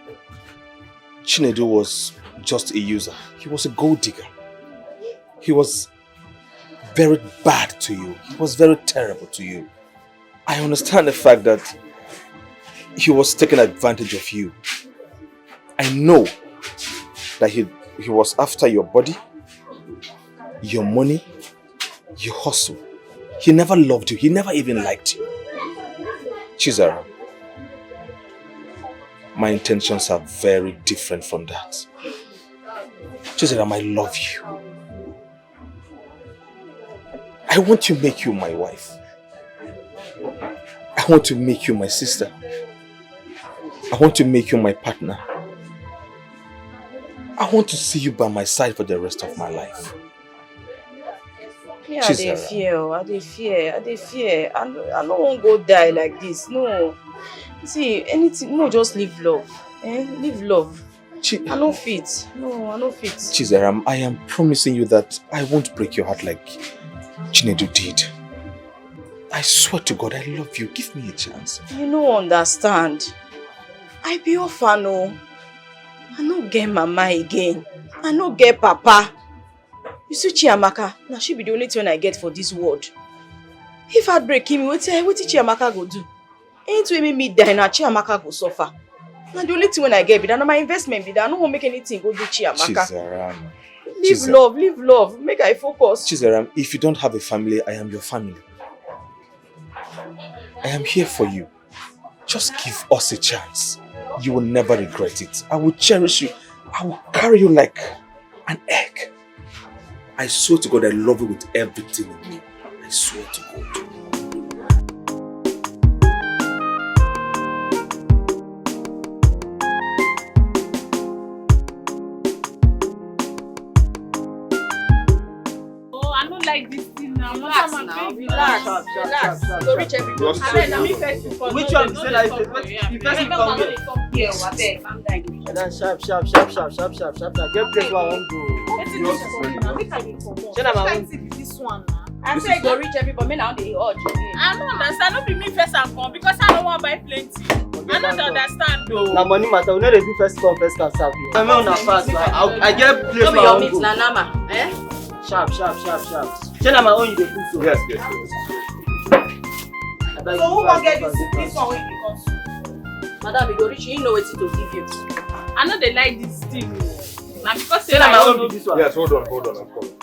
Chinedu was just a user. He was a gold digger. He was very bad to you. He was very terrible to you. I understand the fact that he was taking advantage of you. I know that he, he was after your body, your money, your hustle. He never loved you. He never even liked you. Chizara, my intentions are very different from that. Chizara, I love you. I want to make you my wife. I want to make you my sister. I want to make you my partner. I want to see you by my side for the rest of my life. Me, I dey Chizara. Fear, oh, I dey fear, I dey fear. I no, I no wan go die like this. No. See, anything, no, just leave love. Eh? Leave love. Chi- I no fit. No, I no fit. Chizara, I am promising you that I won't break your heart like Chinedu did. I swear to God, I love you. Give me a chance. You no understand. I be orphan, oh. I no get mama again. I no get papa. You see Chiamaka, na she be the only thing I get for this world. If heartbreak kill me, wetin, wetin Chiamaka go do? Anything wey make me die, na Chiamaka go suffer. Na the only thing wey I get be that. Na my investment be that. I no wan make anything go do Chiamaka. Chizaram. Leave Chiza- love, leave love. Make I focus. Chizaram, if you don't have a family, I am your family. I am here for you. Just give us a chance. You will never regret it. I will cherish you. I will carry you like an egg. I swear to God, I love you with everything in me. I swear to God. Oh, I don't like this thing now. Relax now, relax, relax. You go reach everybody. Abeg, na me first you come. Which one be say na you first you come here? Abeg, calm down. Calm down. Sharp, sharp, sharp, sharp, sharp, sharp, sharp, sharp. Get place where I wan go. Wetin this one na? Make I dey comot. Shey na my own? This one na. I say go reach everybody. Make I no dey urge again. I no understand. No be me first I come because I no wan buy plenty. I no dey understand though. Na money matter. We no dey do first come, first come serve here. I mean, una fast, I, I get place where I wan go. No be your meat, na nama, eh? Sharp, sharp, sharp, sharp. Shey na my own you dey cook so? Yes, yes, yes. Abeg, so who wan get this, this one wey you dey cut? Madam, you go reach, you know wetin to give you. I no dey like this thing o. Na because say na my own be this one. Yes, hold on, hold on, I'm coming.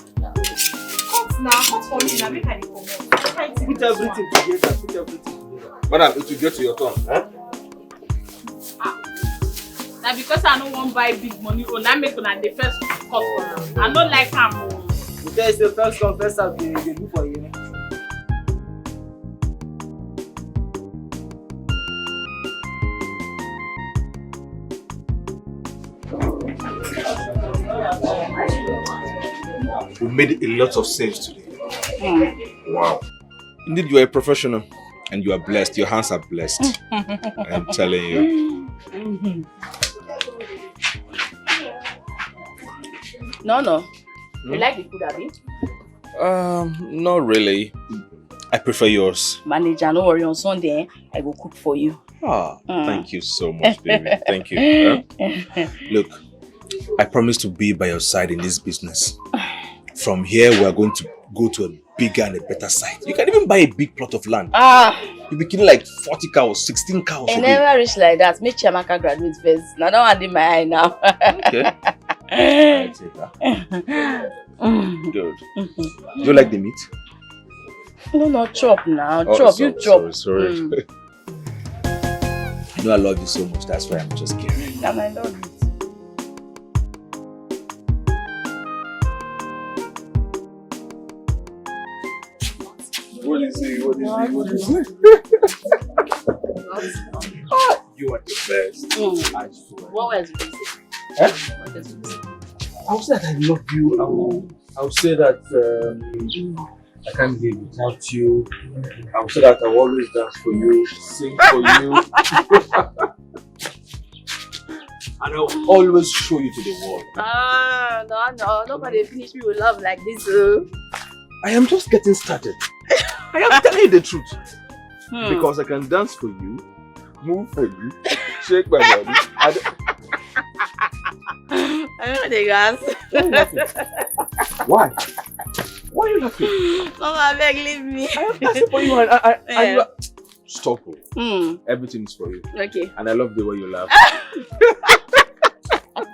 Cut na, cut for me na, make I dey comot. Put everything together, put everything together. Madam, it will get to your turn, eh? Ah. Na because I no wan buy big money own, na make una dey first cut for am. I no like am o. You tell say first come, first serve, dey, dey do for you. We made a lot of sales today. Wow. Indeed, you are a professional and you are blessed. Your hands are blessed. I'm telling you. No, no. You like the food, abi? Um, not really. I prefer yours. Manager, no worry. On Sunday, eh, I go cook for you. Ah, thank you so much, baby. Thank you. Huh? Look, I promise to be by your side in this business. From here, we are going to go to a bigger and a better site. You can even buy a big plot of land. Ah. You be killing like forty cows, sixteen cows a day. Never reach like that. Make Chiamaka graduate first. Now that one dey my eye now. Okay. I take that. Good. Do you like the meat? No, no, chop now. Oh, chop, you chop. Sorry, sorry. I know I love you so much, that's why I'm just caring. And I love you too. What is it? What is it? What is it? You are the best. Mm. I swear. What else would you say? Eh? What else would you say? I would say that I love you. I would, I would say that, um, I can't live without you. I will say that I will always dance for you, sing for you. And I will always show you to the world. Ah, no, no, nobody finish me with love like this. Oh. I am just getting started. I am telling you the truth. Hmm. Because I can dance for you, move for you, shake my body. I d- I know the gas. Why are you laughing? Why? Why are you laughing? Mama, beg, leave me. I am dancing for you and I, I, I Yeah. Stop. Oh. Hmm. Everything is for you. Okay. And I love the way you laugh.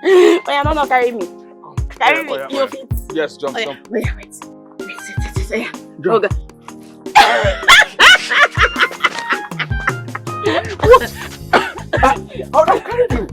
Oh yeah, no, no, carry me. Carry Oh, yeah, me. oh, You yeah. fit. Yes, jump, Oh yeah. jump. Oh yeah, wait. Wait, wait, wait, wait, yeah. Jump. Oh God. What? Ah, how do I carry you?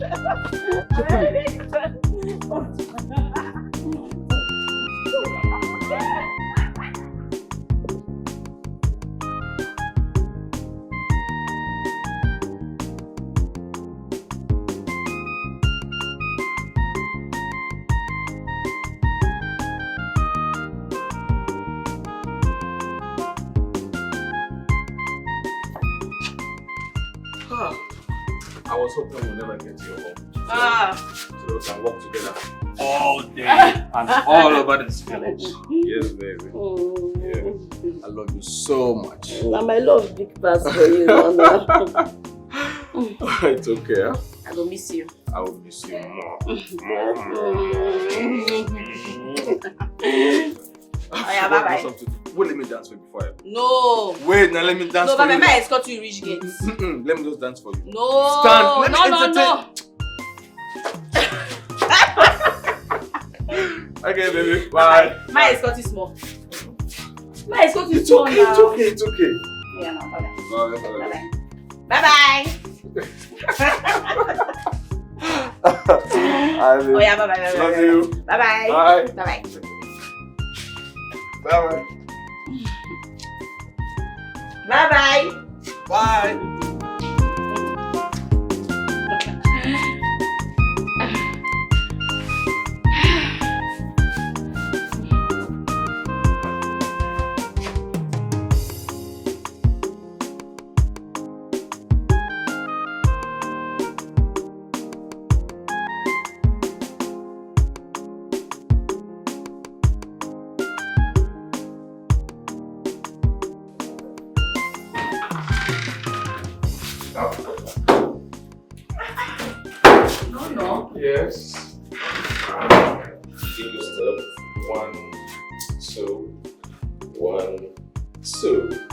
Ah, I was hoping we'll never get to your home. Ah. So we can work together all day and all over this village. Yes, baby. Yeah. I love you so much. Now my love big pass for you, Mama. It's okay. Huh? I go miss you. I will miss you more. More, more, more. Oh yeah, bye bye. Wait, let me dance with you before. I... No. Wait, now let me dance No, for bye bye. you. May I escort you reach gate? Mm-mm, let me just dance for you. No. Stand. Let me No, no, entertain. No. Okay, baby. Bye. May I escort you small? May I escort you It's small okay. now? It's okay. It's okay. Yeah, no, bye bye. Bye. Bye. Bye bye. Bye bye. I mean, Oh yeah, bye bye. Bye love bye. You. Bye bye. Bye. Bye bye. Bye. Bye bye. Bye. No, no. Yes. Give me step. One, two, one, two.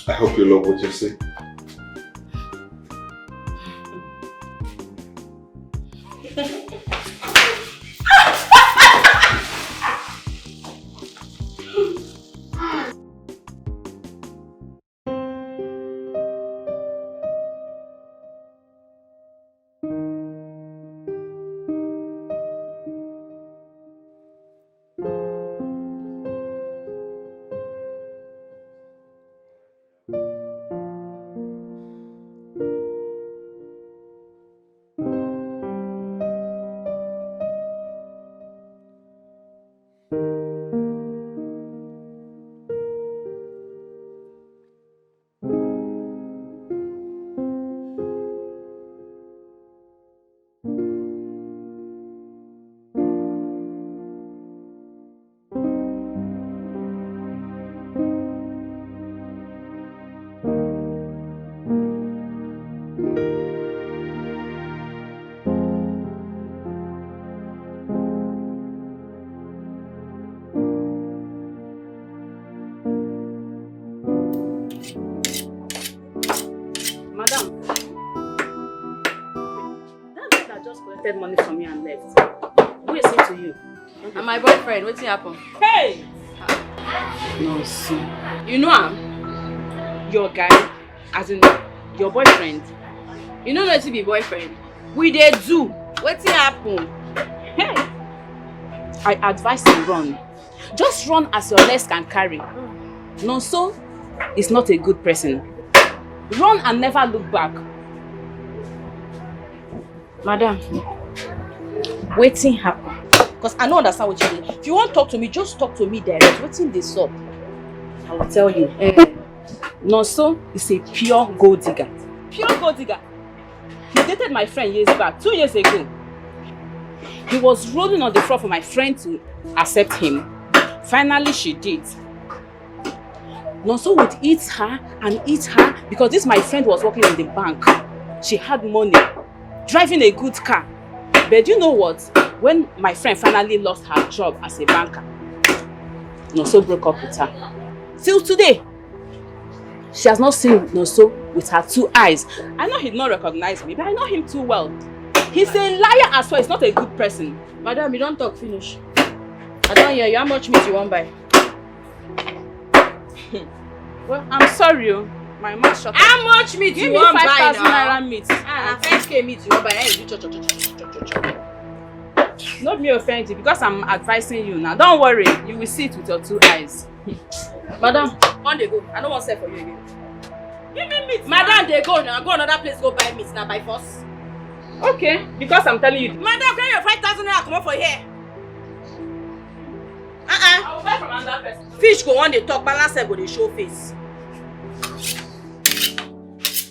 I hope you love what you see. Madam, that guy that just collected money from me and left, who is he to you? And my boyfriend, wetin happen? Hey! No, see. You know am? Your guy, as in your boyfriend. You no know wetin be boyfriend? We dey do. Wetin happen? Hey! I advise you run. Just run as your legs can carry. Nonso is not a good person. Run and never look back. Madam, wetin happen? Because I no understand what you mean. If you want talk to me, just talk to me direct. Wetin dey sup? I will tell you. Eh, Nonso is a pure gold digger. Pure gold digger. He dated my friend years back, two years ago. He was rolling on the floor for my friend to accept him. Finally, she did. Nonso would eat her and eat her because this my friend was working in the bank. She had money, driving a good car. But you know what? When my friend finally lost her job as a banker, Nonso broke up with her. Till today, she has not seen Nonso with her two eyes. I know he did not recognize me, but I know him too well. He's a liar as well. He's not a good person. Madam, you don talk finish. I don hear you. How much meat you wan buy? Well, I'm sorry o. My mouth shut up. How much meat you wan buy now? Give me five thousand naira meat. Ah, five K meat you wan buy. Eh, you cho, cho, cho. No be me offend you because I'm advising you now. Don't worry, you will see it with your two eyes. Madam, come dey go. I no wan sell for you again. Give me meat. Madam, dey go now. Go another place, go buy meat now by force. Okay, because I'm telling you. Madam, carry your five thousand naira comot for here. Uh-uh. I will buy from another person. Fish go wan dey talk, balance sef go dey show face.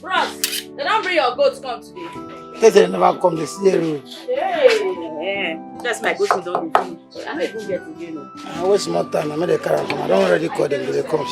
Bros, they don bring your goats come today. They say they never come, they see the road. Hey, eh, that's my goat don dey finish. I no even get again o. I waste more time. I made a car come. I don already call them. They come.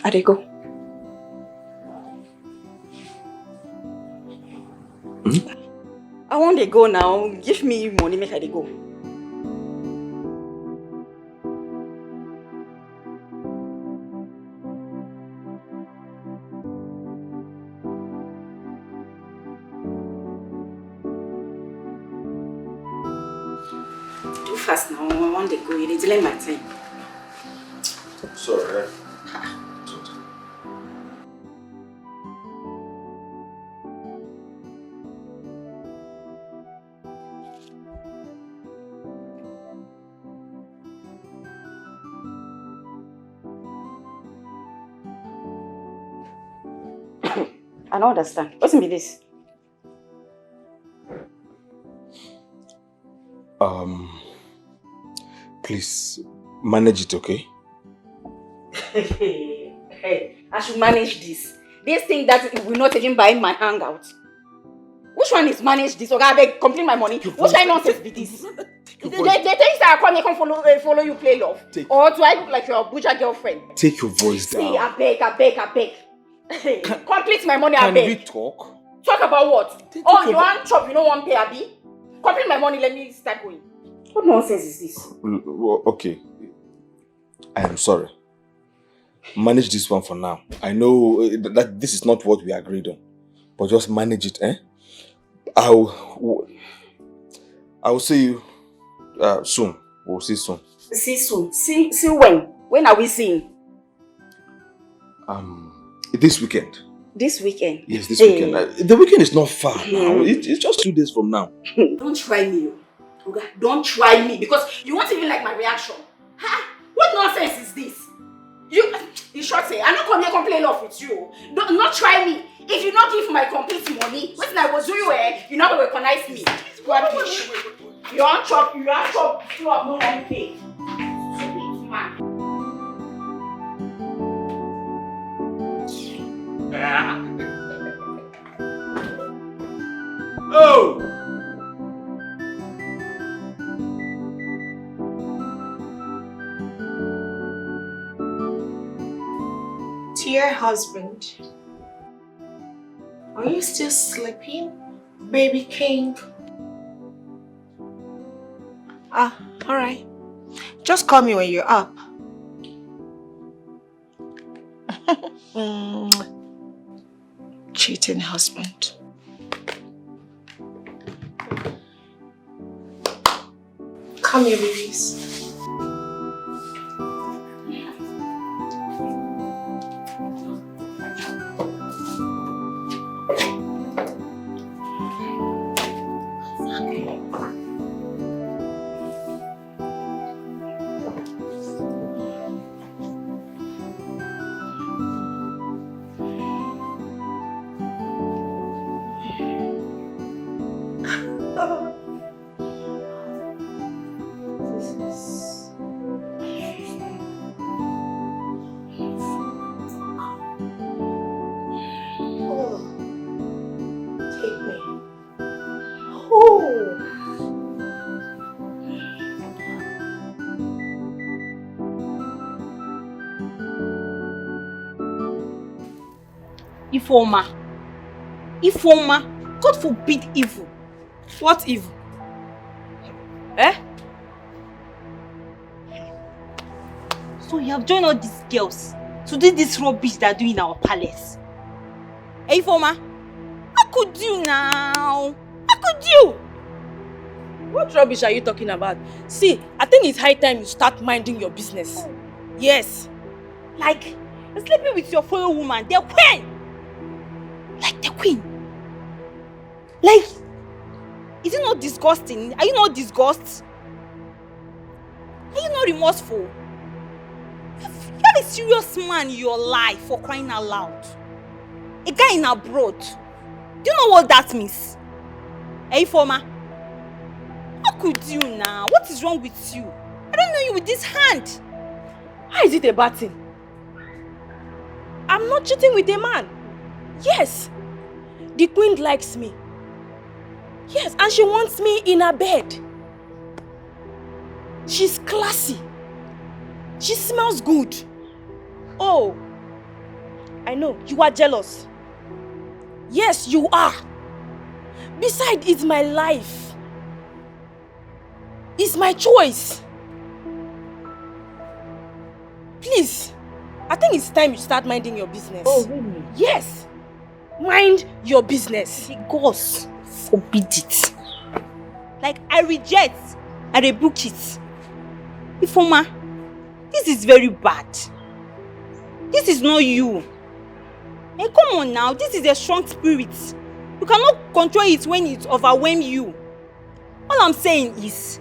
I dey go. Hmm? I wan dey go now. Give me money, make I dey go. Too fast now. I wan dey go. You dey delay my time. Sorry. I don't understand. What's in this? Um, please manage it, okay? Hey, I should manage this. This thing that will not even buy my hangout. Which one is manage this? Okay, I beg, complete my money. Which kind of nonsense be this? They, they, they think that I come here, come follow, uh, follow you play love. Take, or do I look like your Abuja girlfriend? Take your voice down. See, I beg, I beg, I beg. Complete my money, I beg. Can we talk? Talk about what? Oh, you want chop, you no want pay, abi? Complete my money, let me start going. What nonsense is this? Okay. I am sorry. Manage this one for now. I know, uh, that this is not what we agreed on, but just manage it, eh? I'll, I'll see you, uh, soon. We'll see soon. See soon. See, see when? When are we seeing? Um, this weekend. This weekend? Yes, this weekend. Uh, the weekend is not far now. It, it's just two days from now. Don't try me, oh. Oga, don't try me because you won't even like my reaction. Ha! What nonsense is this? You, you sure say I no come here come play love with you. Don't, not try me. If you not give my complete money, wetin I go do you, eh? You no go recognize me. Rubbish. You wan chop, you wan chop, you no wan pay. Stupid man. Oh! Dear husband, are you still sleeping? Baby king. Ah, alright. Just call me when you're up. Mm. Cheating husband. Come here, babies. Ifeoma. Ifeoma. God forbid evil. What evil? Eh? So you have joined all these girls to do this rubbish they are doing in our palace. Hey, Ifeoma, how could you now? How could you? What rubbish are you talking about? See, I think it's high time you start minding your business. Yes. Like, you're sleeping with your fellow woman, the queen. Like the queen. Like, is it not disgusting? Are you not disgusted? Are you not remorseful? You have a serious man in your life, for crying out loud. A guy in abroad. Do you know what that means? Hey, Ifeoma. How could you now? What is wrong with you? I don't know you with this hand. How is it a bad thing? I'm not cheating with a man. Yes, the queen likes me. Yes, and she wants me in her bed. She's classy. She smells good. Oh, I know, you are jealous. Yes, you are. Besides, it's my life. It's my choice. Please, I think it's time you start minding your business. Oh, really? Yes. Mind your business. The gods forbid it. Like, I reject, I rebuke it. Ifeoma, this is very bad. This is not you. And come on now, this is a strong spirit. You cannot control it when it overwhelms you. All I'm saying is,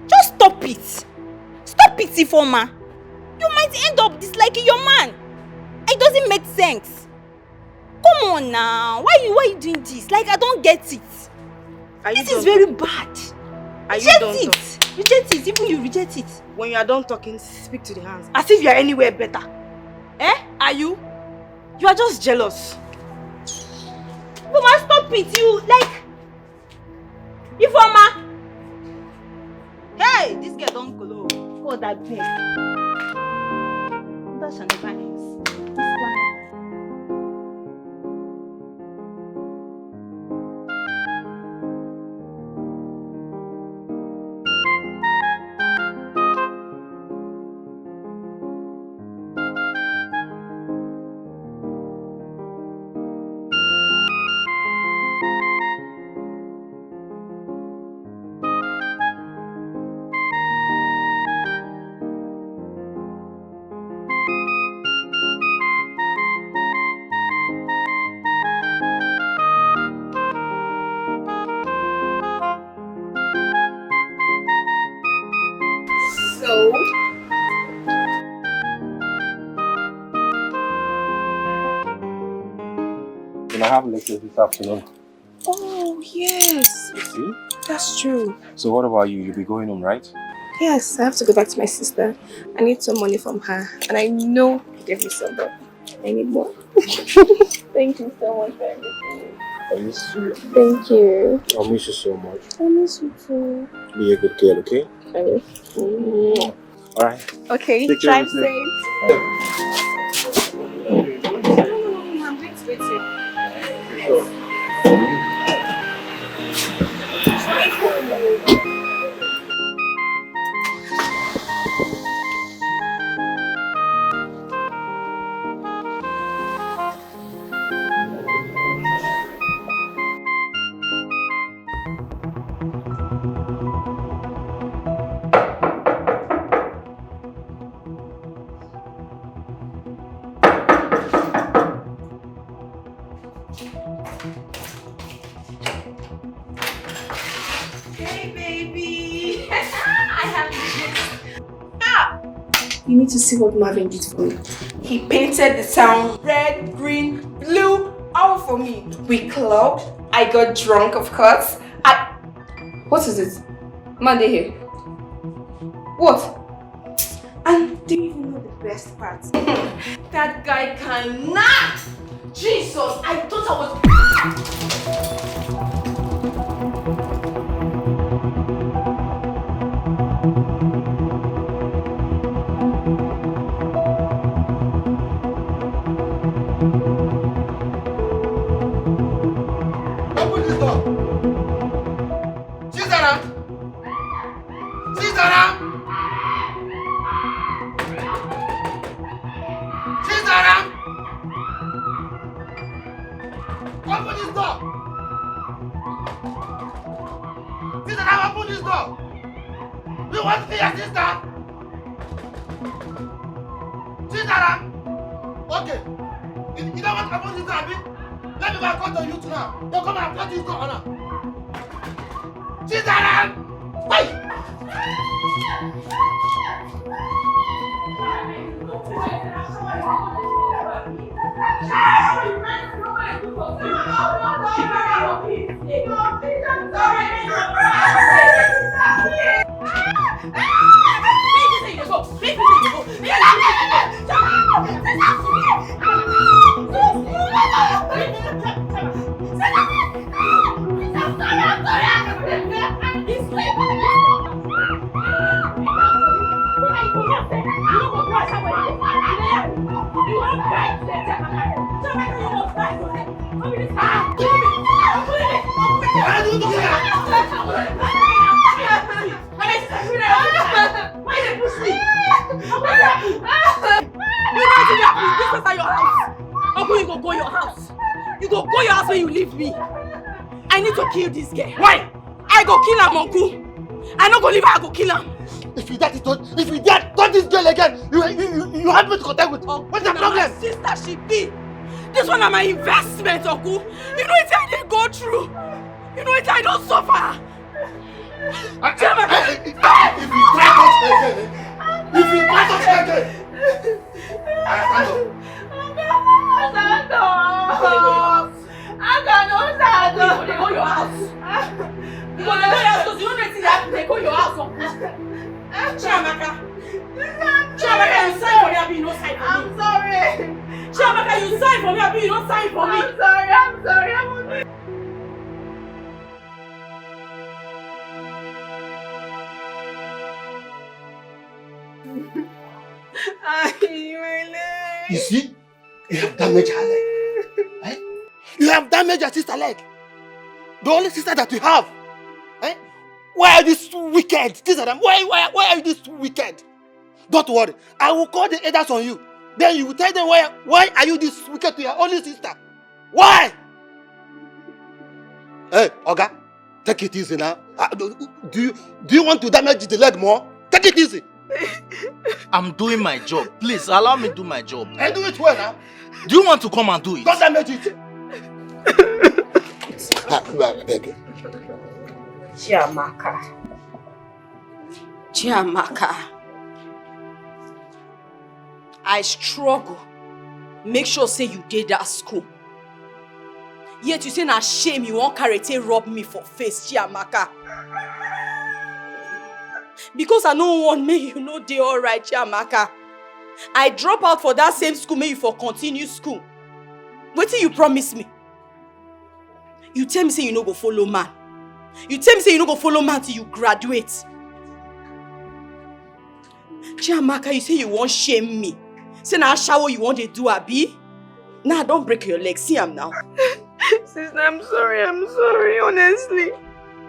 just stop it. Stop it, Ifeoma. You might end up disliking your man. It doesn't make sense. Come on now. Why you why you doing this? Like, I don't get it. Are you This is done very talking? Bad. Are you Reject done it. Talking? Reject it. Even you reject it. When you are done talking, speak to the hands. As if you are anywhere better. Eh? Are you? You are just jealous. Ifeoma, stop it. You like Ifeoma. Hey, this girl don't glow. God, I beg. That shall never end. This one. So, Can I have lectures this afternoon? Oh, yes. You see? That's true. So what about you? You'll be going home, right? Yes, I have to go back to my sister. I need some money from her, and I know you gave me some, but I need more. Thank you so much for everything. Are you serious? Thank you. I'll miss you so much. I miss you too. Be a good girl, okay? I miss you. All right. Okay, Take care drive of yourself. Safe. You need to see what Marvin did for me. He painted the town red, green, blue, all for me. We clubbed. I got drunk, of course. I. What is it? Monday here. What? And do you even know the best part? That guy cannot! Jesus, I thought I was. Open this door! She's around! She's around! She's around! Open this door! She's around! Open this door! You want to see your sister? She's around! Okay. You, you don't want to open this door, abi? Let me go and call the youth now. They'll come and cut this door on her. She's around! Why? You know wetin dey happen? This is your house. Uncle, you go go your house. You go go your house when you leave me. I need to kill this girl. Why? I go kill am, uncle. I no go leave her, I go kill am. If you dare to touch, if you dare touch this girl again, you you you, you have me to contend with. Uncle, what's the problem? Sister she be. This one na my investment, uncle. You know wetin I dey go through. You know wetin I don suffer. If you try touch me again, eh? If you try touch me again, I stand up. Stand up. I cannot stand up. You go dey go your house. You go dey go your house 'cause you no know wetin dey happen. Dey go your house, uncle. Chiamaka. Chiamaka, you sign for me, abi you no sign for me? I'm sorry. Chiamaka, you sign for me, abi you no sign for me? I'm sorry, I'm sorry, I'm sorry. Ay, my leg. You see, you have damaged her leg. Eh? You have damaged your sister leg. The only sister that you have. Eh? Why are you so wicked? These are them. Why, why, why are you this wicked? Don't worry. I will call the elders on you. Then you will tell them why, why are you this wicked to your only sister? Why? Hey, Oga, take it easy now. Ah, do, do you do you want to damage the leg more? Take it easy. I'm doing my job. Please allow me do my job. I do it well now. Do you want to come and do it? Don't damage it. Ah, I beg you. Chiamaka. Chiamaka. I struggle. Make sure say you dey that school. Yet you say na shame you wan carry take rub me for face, Chiamaka. Because I no want make you no dey alright, Chiamaka. I drop out for that same school, make you for continue school. Wetin you promise me? You tell me say you no go follow man. You tell me say you no go follow man till you graduate. Chiamaka, you say you wan shame me. Say na ashawo you wan dey do, abi? Now I don break your leg. See am now. Sister, I'm sorry. I'm sorry, honestly.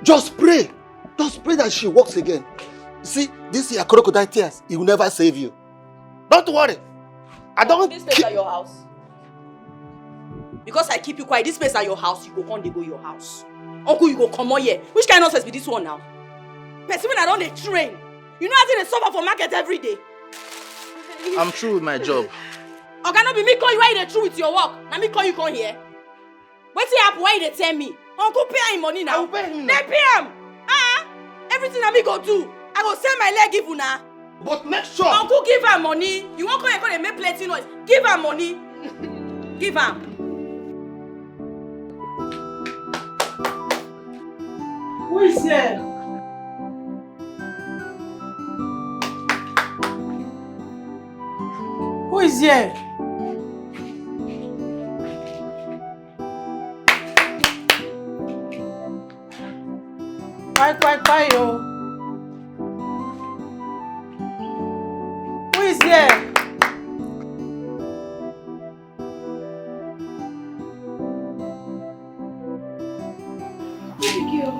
Just pray. Just pray that she walks again. See, this your crocodile tears, it will never save you. Don't worry. I don't This place ki- at your house. Because I keep you quiet, this place at your house, you go come dey go your house. Uncle, you go comot here. Which kind nonsense be this one now? Person wey I don dey train. You know as I dey suffer for market every day. I'm through with my job. Oga, no be me call you, why you dey through with your work? Na me call you come here. Wetin happen? Why you dey tell me? Uncle, pay am him money now. I will pay him now. Then pay am. Ah, everything na me go do. I go sell my leg give una. But make sure. Uncle, give am money. You wan come here come dey make plenty noise. Give am money. Give am. Who is there? Who is there? Quiet, quiet, quiet, oh. Who is there? Abigail.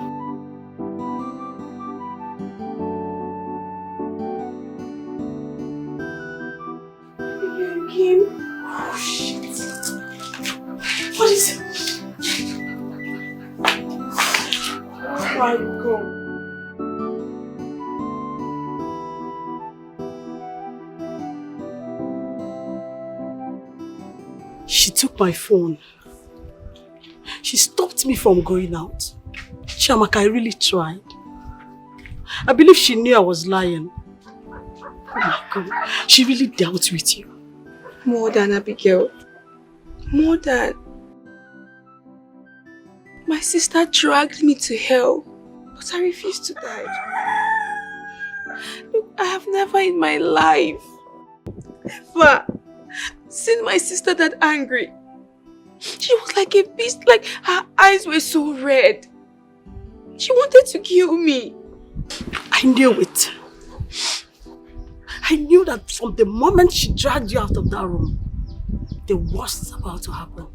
Abigail, you came. Oh, shit. What is it? Oh my God. She took my phone. She stopped me from going out. Chiamaka, I really tried. I believe she knew I was lying. Oh my God. She really dealt with you. More than Abigail. More than. My sister dragged me to hell, but I refused to die. Look, I have never in my life, ever seen my sister that angry. She was like a beast, like, her eyes were so red. She wanted to kill me. I knew it. I knew that from the moment she dragged you out of that room, the worst is about to happen.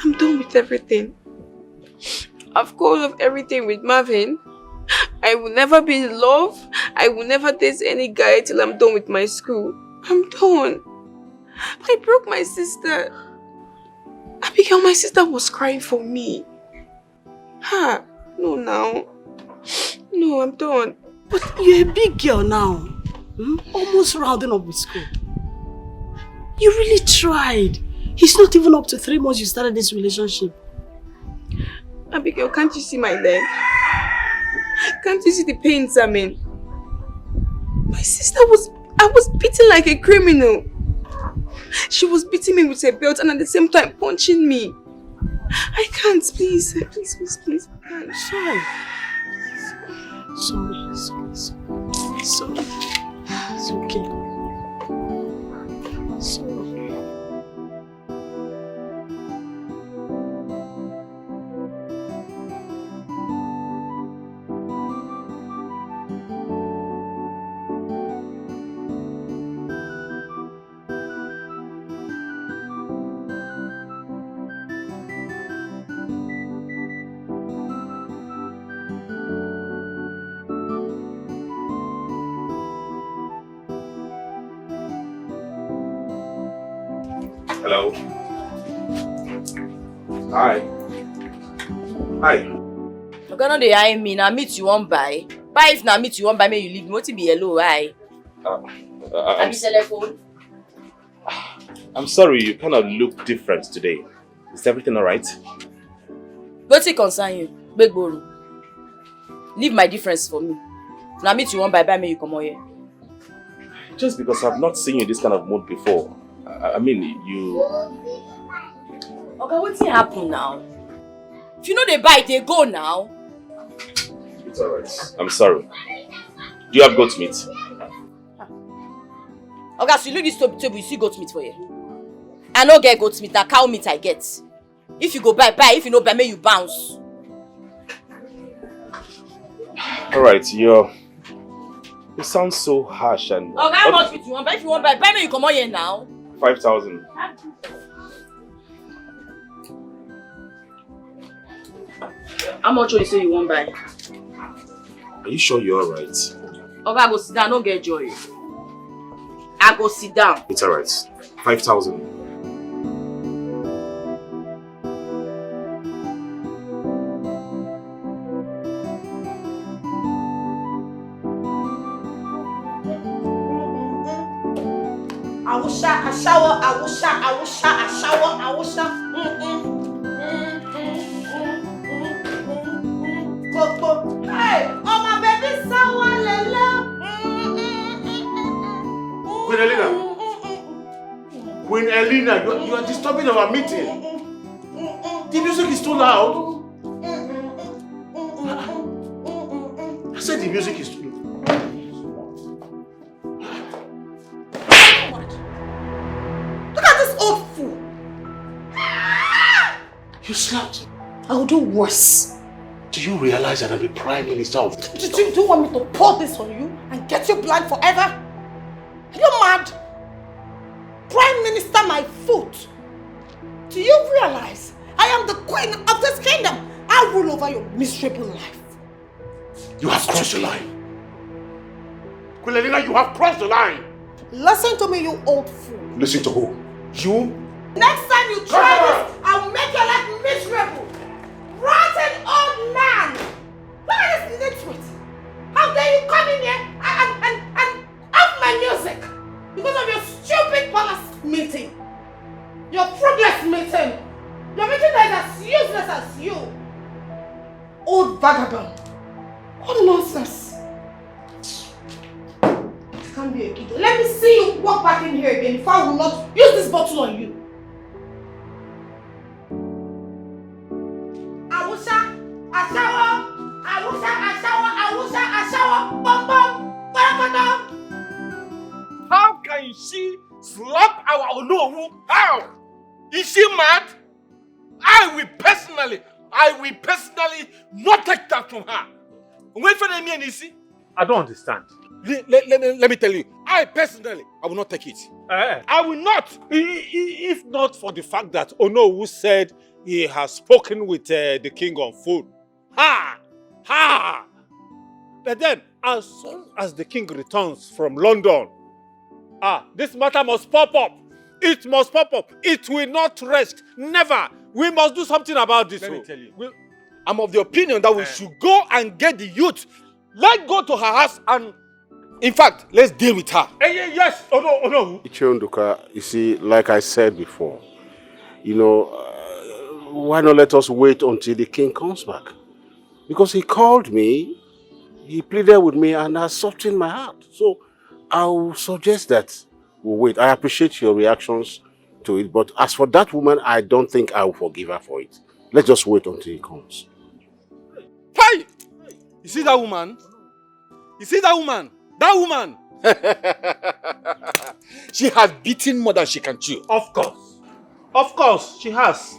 I'm done with everything. I've called off everything with Marvin. I will never be in love. I will never date any guy till I'm done with my school. I'm done. I broke my sister. Abigail, my sister was crying for me. Ha! No, now. No, I'm done. But you're a big girl now. Hmm? Almost rounding up with school. You really tried. It's not even up to three months you started this relationship. Abigail, can't you see my leg? Can't you see the pains I'm in? My sister was, I was beaten like a criminal. She was beating me with a belt and at the same time punching me. I can't, please, please, please, please. Sorry. Sorry, sorry, sorry. Sorry. It's okay. Sorry. Hello. Hi. Hi. Oga, no dey eye me. Na meat you wan buy? Buy, if na meat you wan buy, make you leave me. Wetin be yellow eye? Uh, uh, I'm Abi telephone? I'm sorry, you kind of look different today. Is everything all right? Wetin concern you? Gbegboro. Leave my difference for me. Na meat you wan buy, buy, make you comot here. Just because I've not seen you in this kind of mood before. I, I mean, you. Oga, wetin happen now? If you no dey buy, dey go now. It's all right. I'm sorry. Do you have goat meat? Oga, so you look this table, table, you see goat meat for here? I no get goat meat, na cow meat I get. If you go buy, buy. If you no buy, make you bounce. All right, you're, you sound so harsh and. Oga, how much meat you wan buy? If you wan buy, buy, make you comot here now. Five thousand. How much you say you wan buy? Are you sure you're all right? Oga, I go sit down, no get joy. I go sit down. It's all right. Five thousand. Awusha, ashawo, Awusha, Awusha, ashawo, Awusha. Mm, mm, mm, mm, mm, mm, mm, mm, mm, mm, mm. Hey, oh my baby, sawa lele. Elena, Queen Elena, you are, you are disturbing our meeting. The music is too loud. I said the music is too loud. Look at this old fool. You slapped. I will do worse. Do you realize that I'm the prime minister of... Do, do, do you want me to pour this on you and get you blind forever? Are you mad? Prime Minister, my foot. Do you realize I am the queen of this kingdom? I rule over your miserable life. You have crossed the line. Queen Elena, you have crossed the line. Listen to me, you old fool. Listen to who? You? Next time you try this, I will make your life miserable. Rotten old man. Look at this nitwit. How dare you come in here and, and, and, and off my music because of your stupid palace meeting. Your fruitless meeting. Your meeting that is as useless as you. Old vagabond. What nonsense. It can't be a kid. Let me see you walk back in here again if I will not use this bottle on you. Awusha, ashawo, Awusha, ashawo, Awusha, ashawo, bum bum, korokoto. How can she slap our Onowu? How? Is she mad? I will personally, I will personally not take that from her. Wait for the me and you see. I don't understand. Let, let, let, me, let me tell you, I personally, I will not take it. Eh. I will not. I- i- If not for the fact that Onowu said he has spoken with uh, the king on phone. Ha! Ha! But then, as soon as the king returns from London, ah, this matter must pop up. It must pop up. It will not rest. Never. We must do something about this. Let me tell you. I'm of the opinion that we should go and get the youth. Let's go to her house and, in fact, let's deal with her. Eh, ye- yes. Oh no. Oh no. Ichie Nduka, you see, like I said before, you know, uh, why not let us wait until the king comes back? Because he called me, he pleaded with me, and has softened my heart. So I will suggest that we wait. I appreciate your reactions to it, but as for that woman, I don't think I will forgive her for it. Let's just wait until he comes. Hey! You see that woman? You see that woman? That woman! She has beaten more than she can chew. Of course. Of course, she has.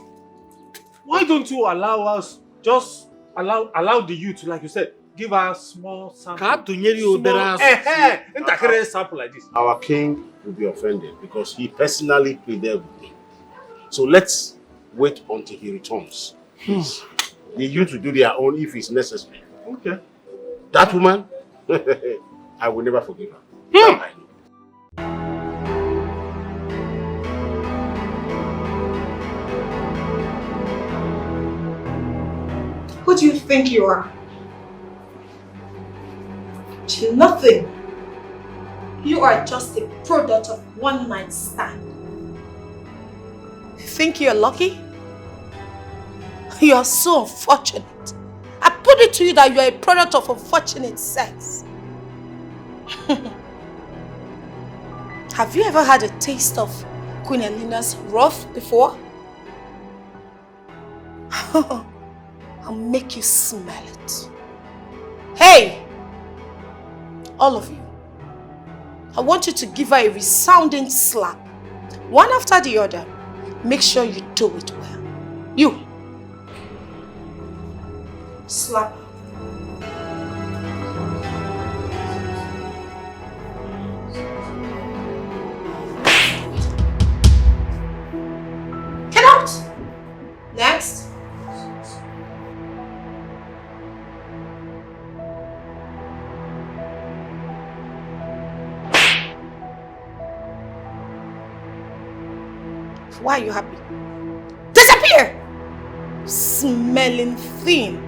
Why don't you allow us, just allow allow the youth, like you said, give her small sample. Ka a tụnyere ya obere asụsụ. Eh, eh, ntakịrị sample like this. Our king will be offended because he personally pleaded with me. So let's wait until he returns. Please. The youth will do their own if it's necessary. Okay. That woman, I will never forgive her. That I know. Who do you think you are? You're nothing. You are just a product of one night stand. You think you're lucky? You are so unfortunate. I put it to you that you are a product of unfortunate sex. Have you ever had a taste of Queen Elena's wrath before? I'll make you smell it. Hey! All of you, I want you to give her a resounding slap. One after the other. Make sure you do it well. You. Slap her. Get out! Next. Why are you happy? Disappear! Smelling thing.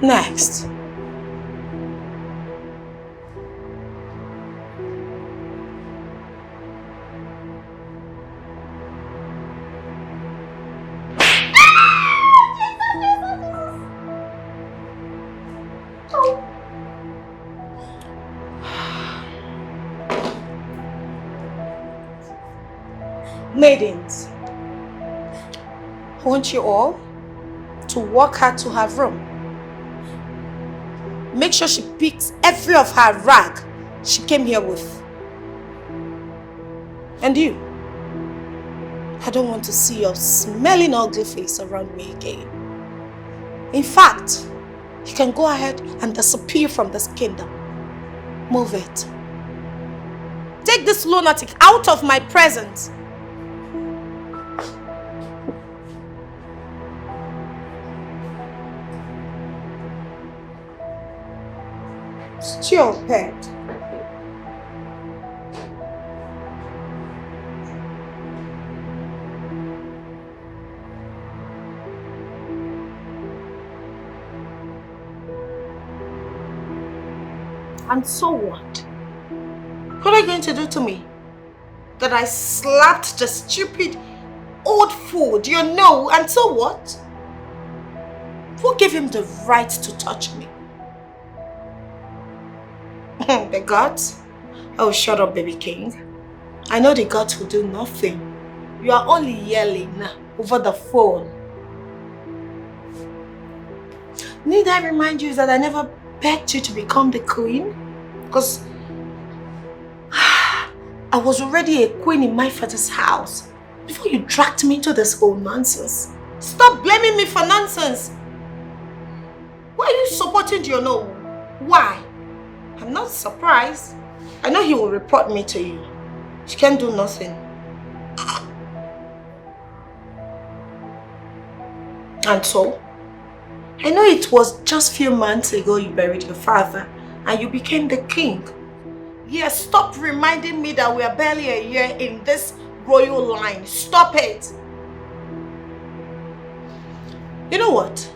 Next. Maidens, I want you all to walk her to her room. Make sure she picks every of her rag she came here with. And you, I don't want to see your smelling ugly face around me again. In fact, you can go ahead and disappear from this kingdom. Move it. Take this lunatic out of my presence. Stupid. And so what? What are you going to do to me? That I slapped the stupid old fool, do you know? And so what? Who gave him the right to touch me? The gods? Oh, shut up, baby king. I know the gods will do nothing. You are only yelling over the phone. Need I remind you that I never begged you to become the queen? Because I was already a queen in my father's house before you dragged me into this whole nonsense. Stop blaming me for nonsense. Why are you supporting Diono? Why? I'm not surprised. I know he will report me to you. She can't do nothing. And so, I know it was just few months ago you buried your father and you became the king. Yes, stop reminding me that we are barely a year in this royal line. Stop it. You know what?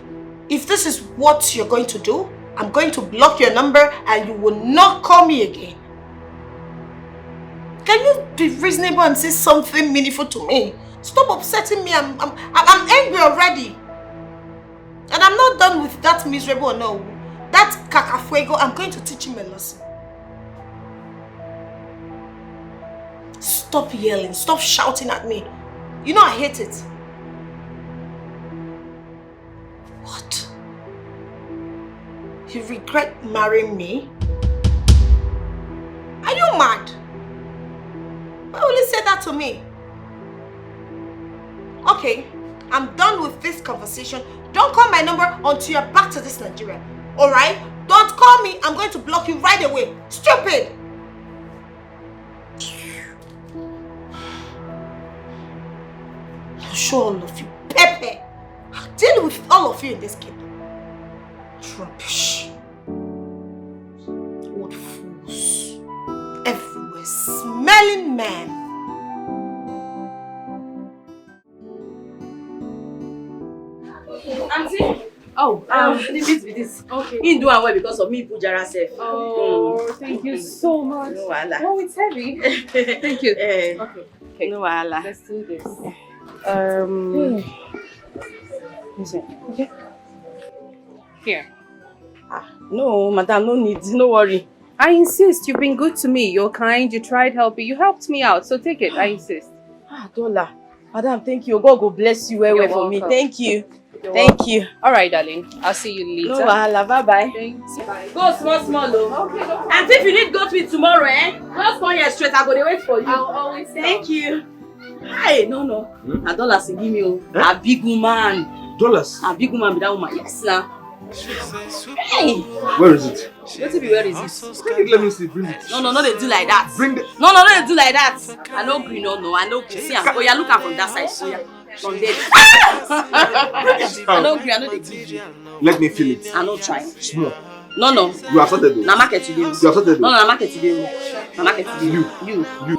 If this is what you're going to do, I'm going to block your number and you will not call me again. Can you be reasonable and say something meaningful to me? Stop upsetting me. I'm, I'm, I'm angry already. And I'm not done with that miserable no. That kakafuego, I'm going to teach him a lesson. Stop yelling, stop shouting at me. You know I hate it. What? You regret marrying me? Are you mad? Why will you say that to me? Okay, I'm done with this conversation. Don't call my number until you're back to this Nigeria. Alright? Don't call me. I'm going to block you right away. Stupid! I'll show all of you. Pepper! I'll deal with all of you in this kingdom. Rubbish. Old fools. Everywhere. Smelling men. Auntie. Oh, um, the beat be this. Okay. He do am well because of me, Pujara self. Oh, thank you so much. No wahala. Oh, it's heavy. Thank you. Eh, okay. Okay. No wahala. Let's do this. Um, listen. Okay. Here. Ah, no, madam, no need, no worry. I insist. You've been good to me. You're kind. You tried helping. You helped me out. So take it. I insist. Ah, Dola. Madam, thank you. God go bless you well, well for me. Thank you. Thank you. All right, darling. I'll see you later. No wahala. Bye bye. Thanks. Bye. Go small, small, oh. Okay, no problem. And if you need go to it tomorrow, eh? Just come here straight. I go dey wait for you. I'll always come. Thank you. Hey, no, no. Hmm? Na dollars he give me, oh. Eh? A big woman. Dollars? A big woman be that woman. Yes, na. Hey. Where is it? Wetin be where is it? Bring it, let me see. Bring it. No, no, no, dey do like that. Bring the. No, no, no, dey do like that. I no gree, no, no. I no gree. See am. Oh, yeah, look am from that side. Oh, yeah. From there. I no gree. I no dey gree. Let me feel it. I no try. Small. No, no. You are sorted, though. Na market today. You are sorted, though. No, no, na market today. Na market today. You. You. You.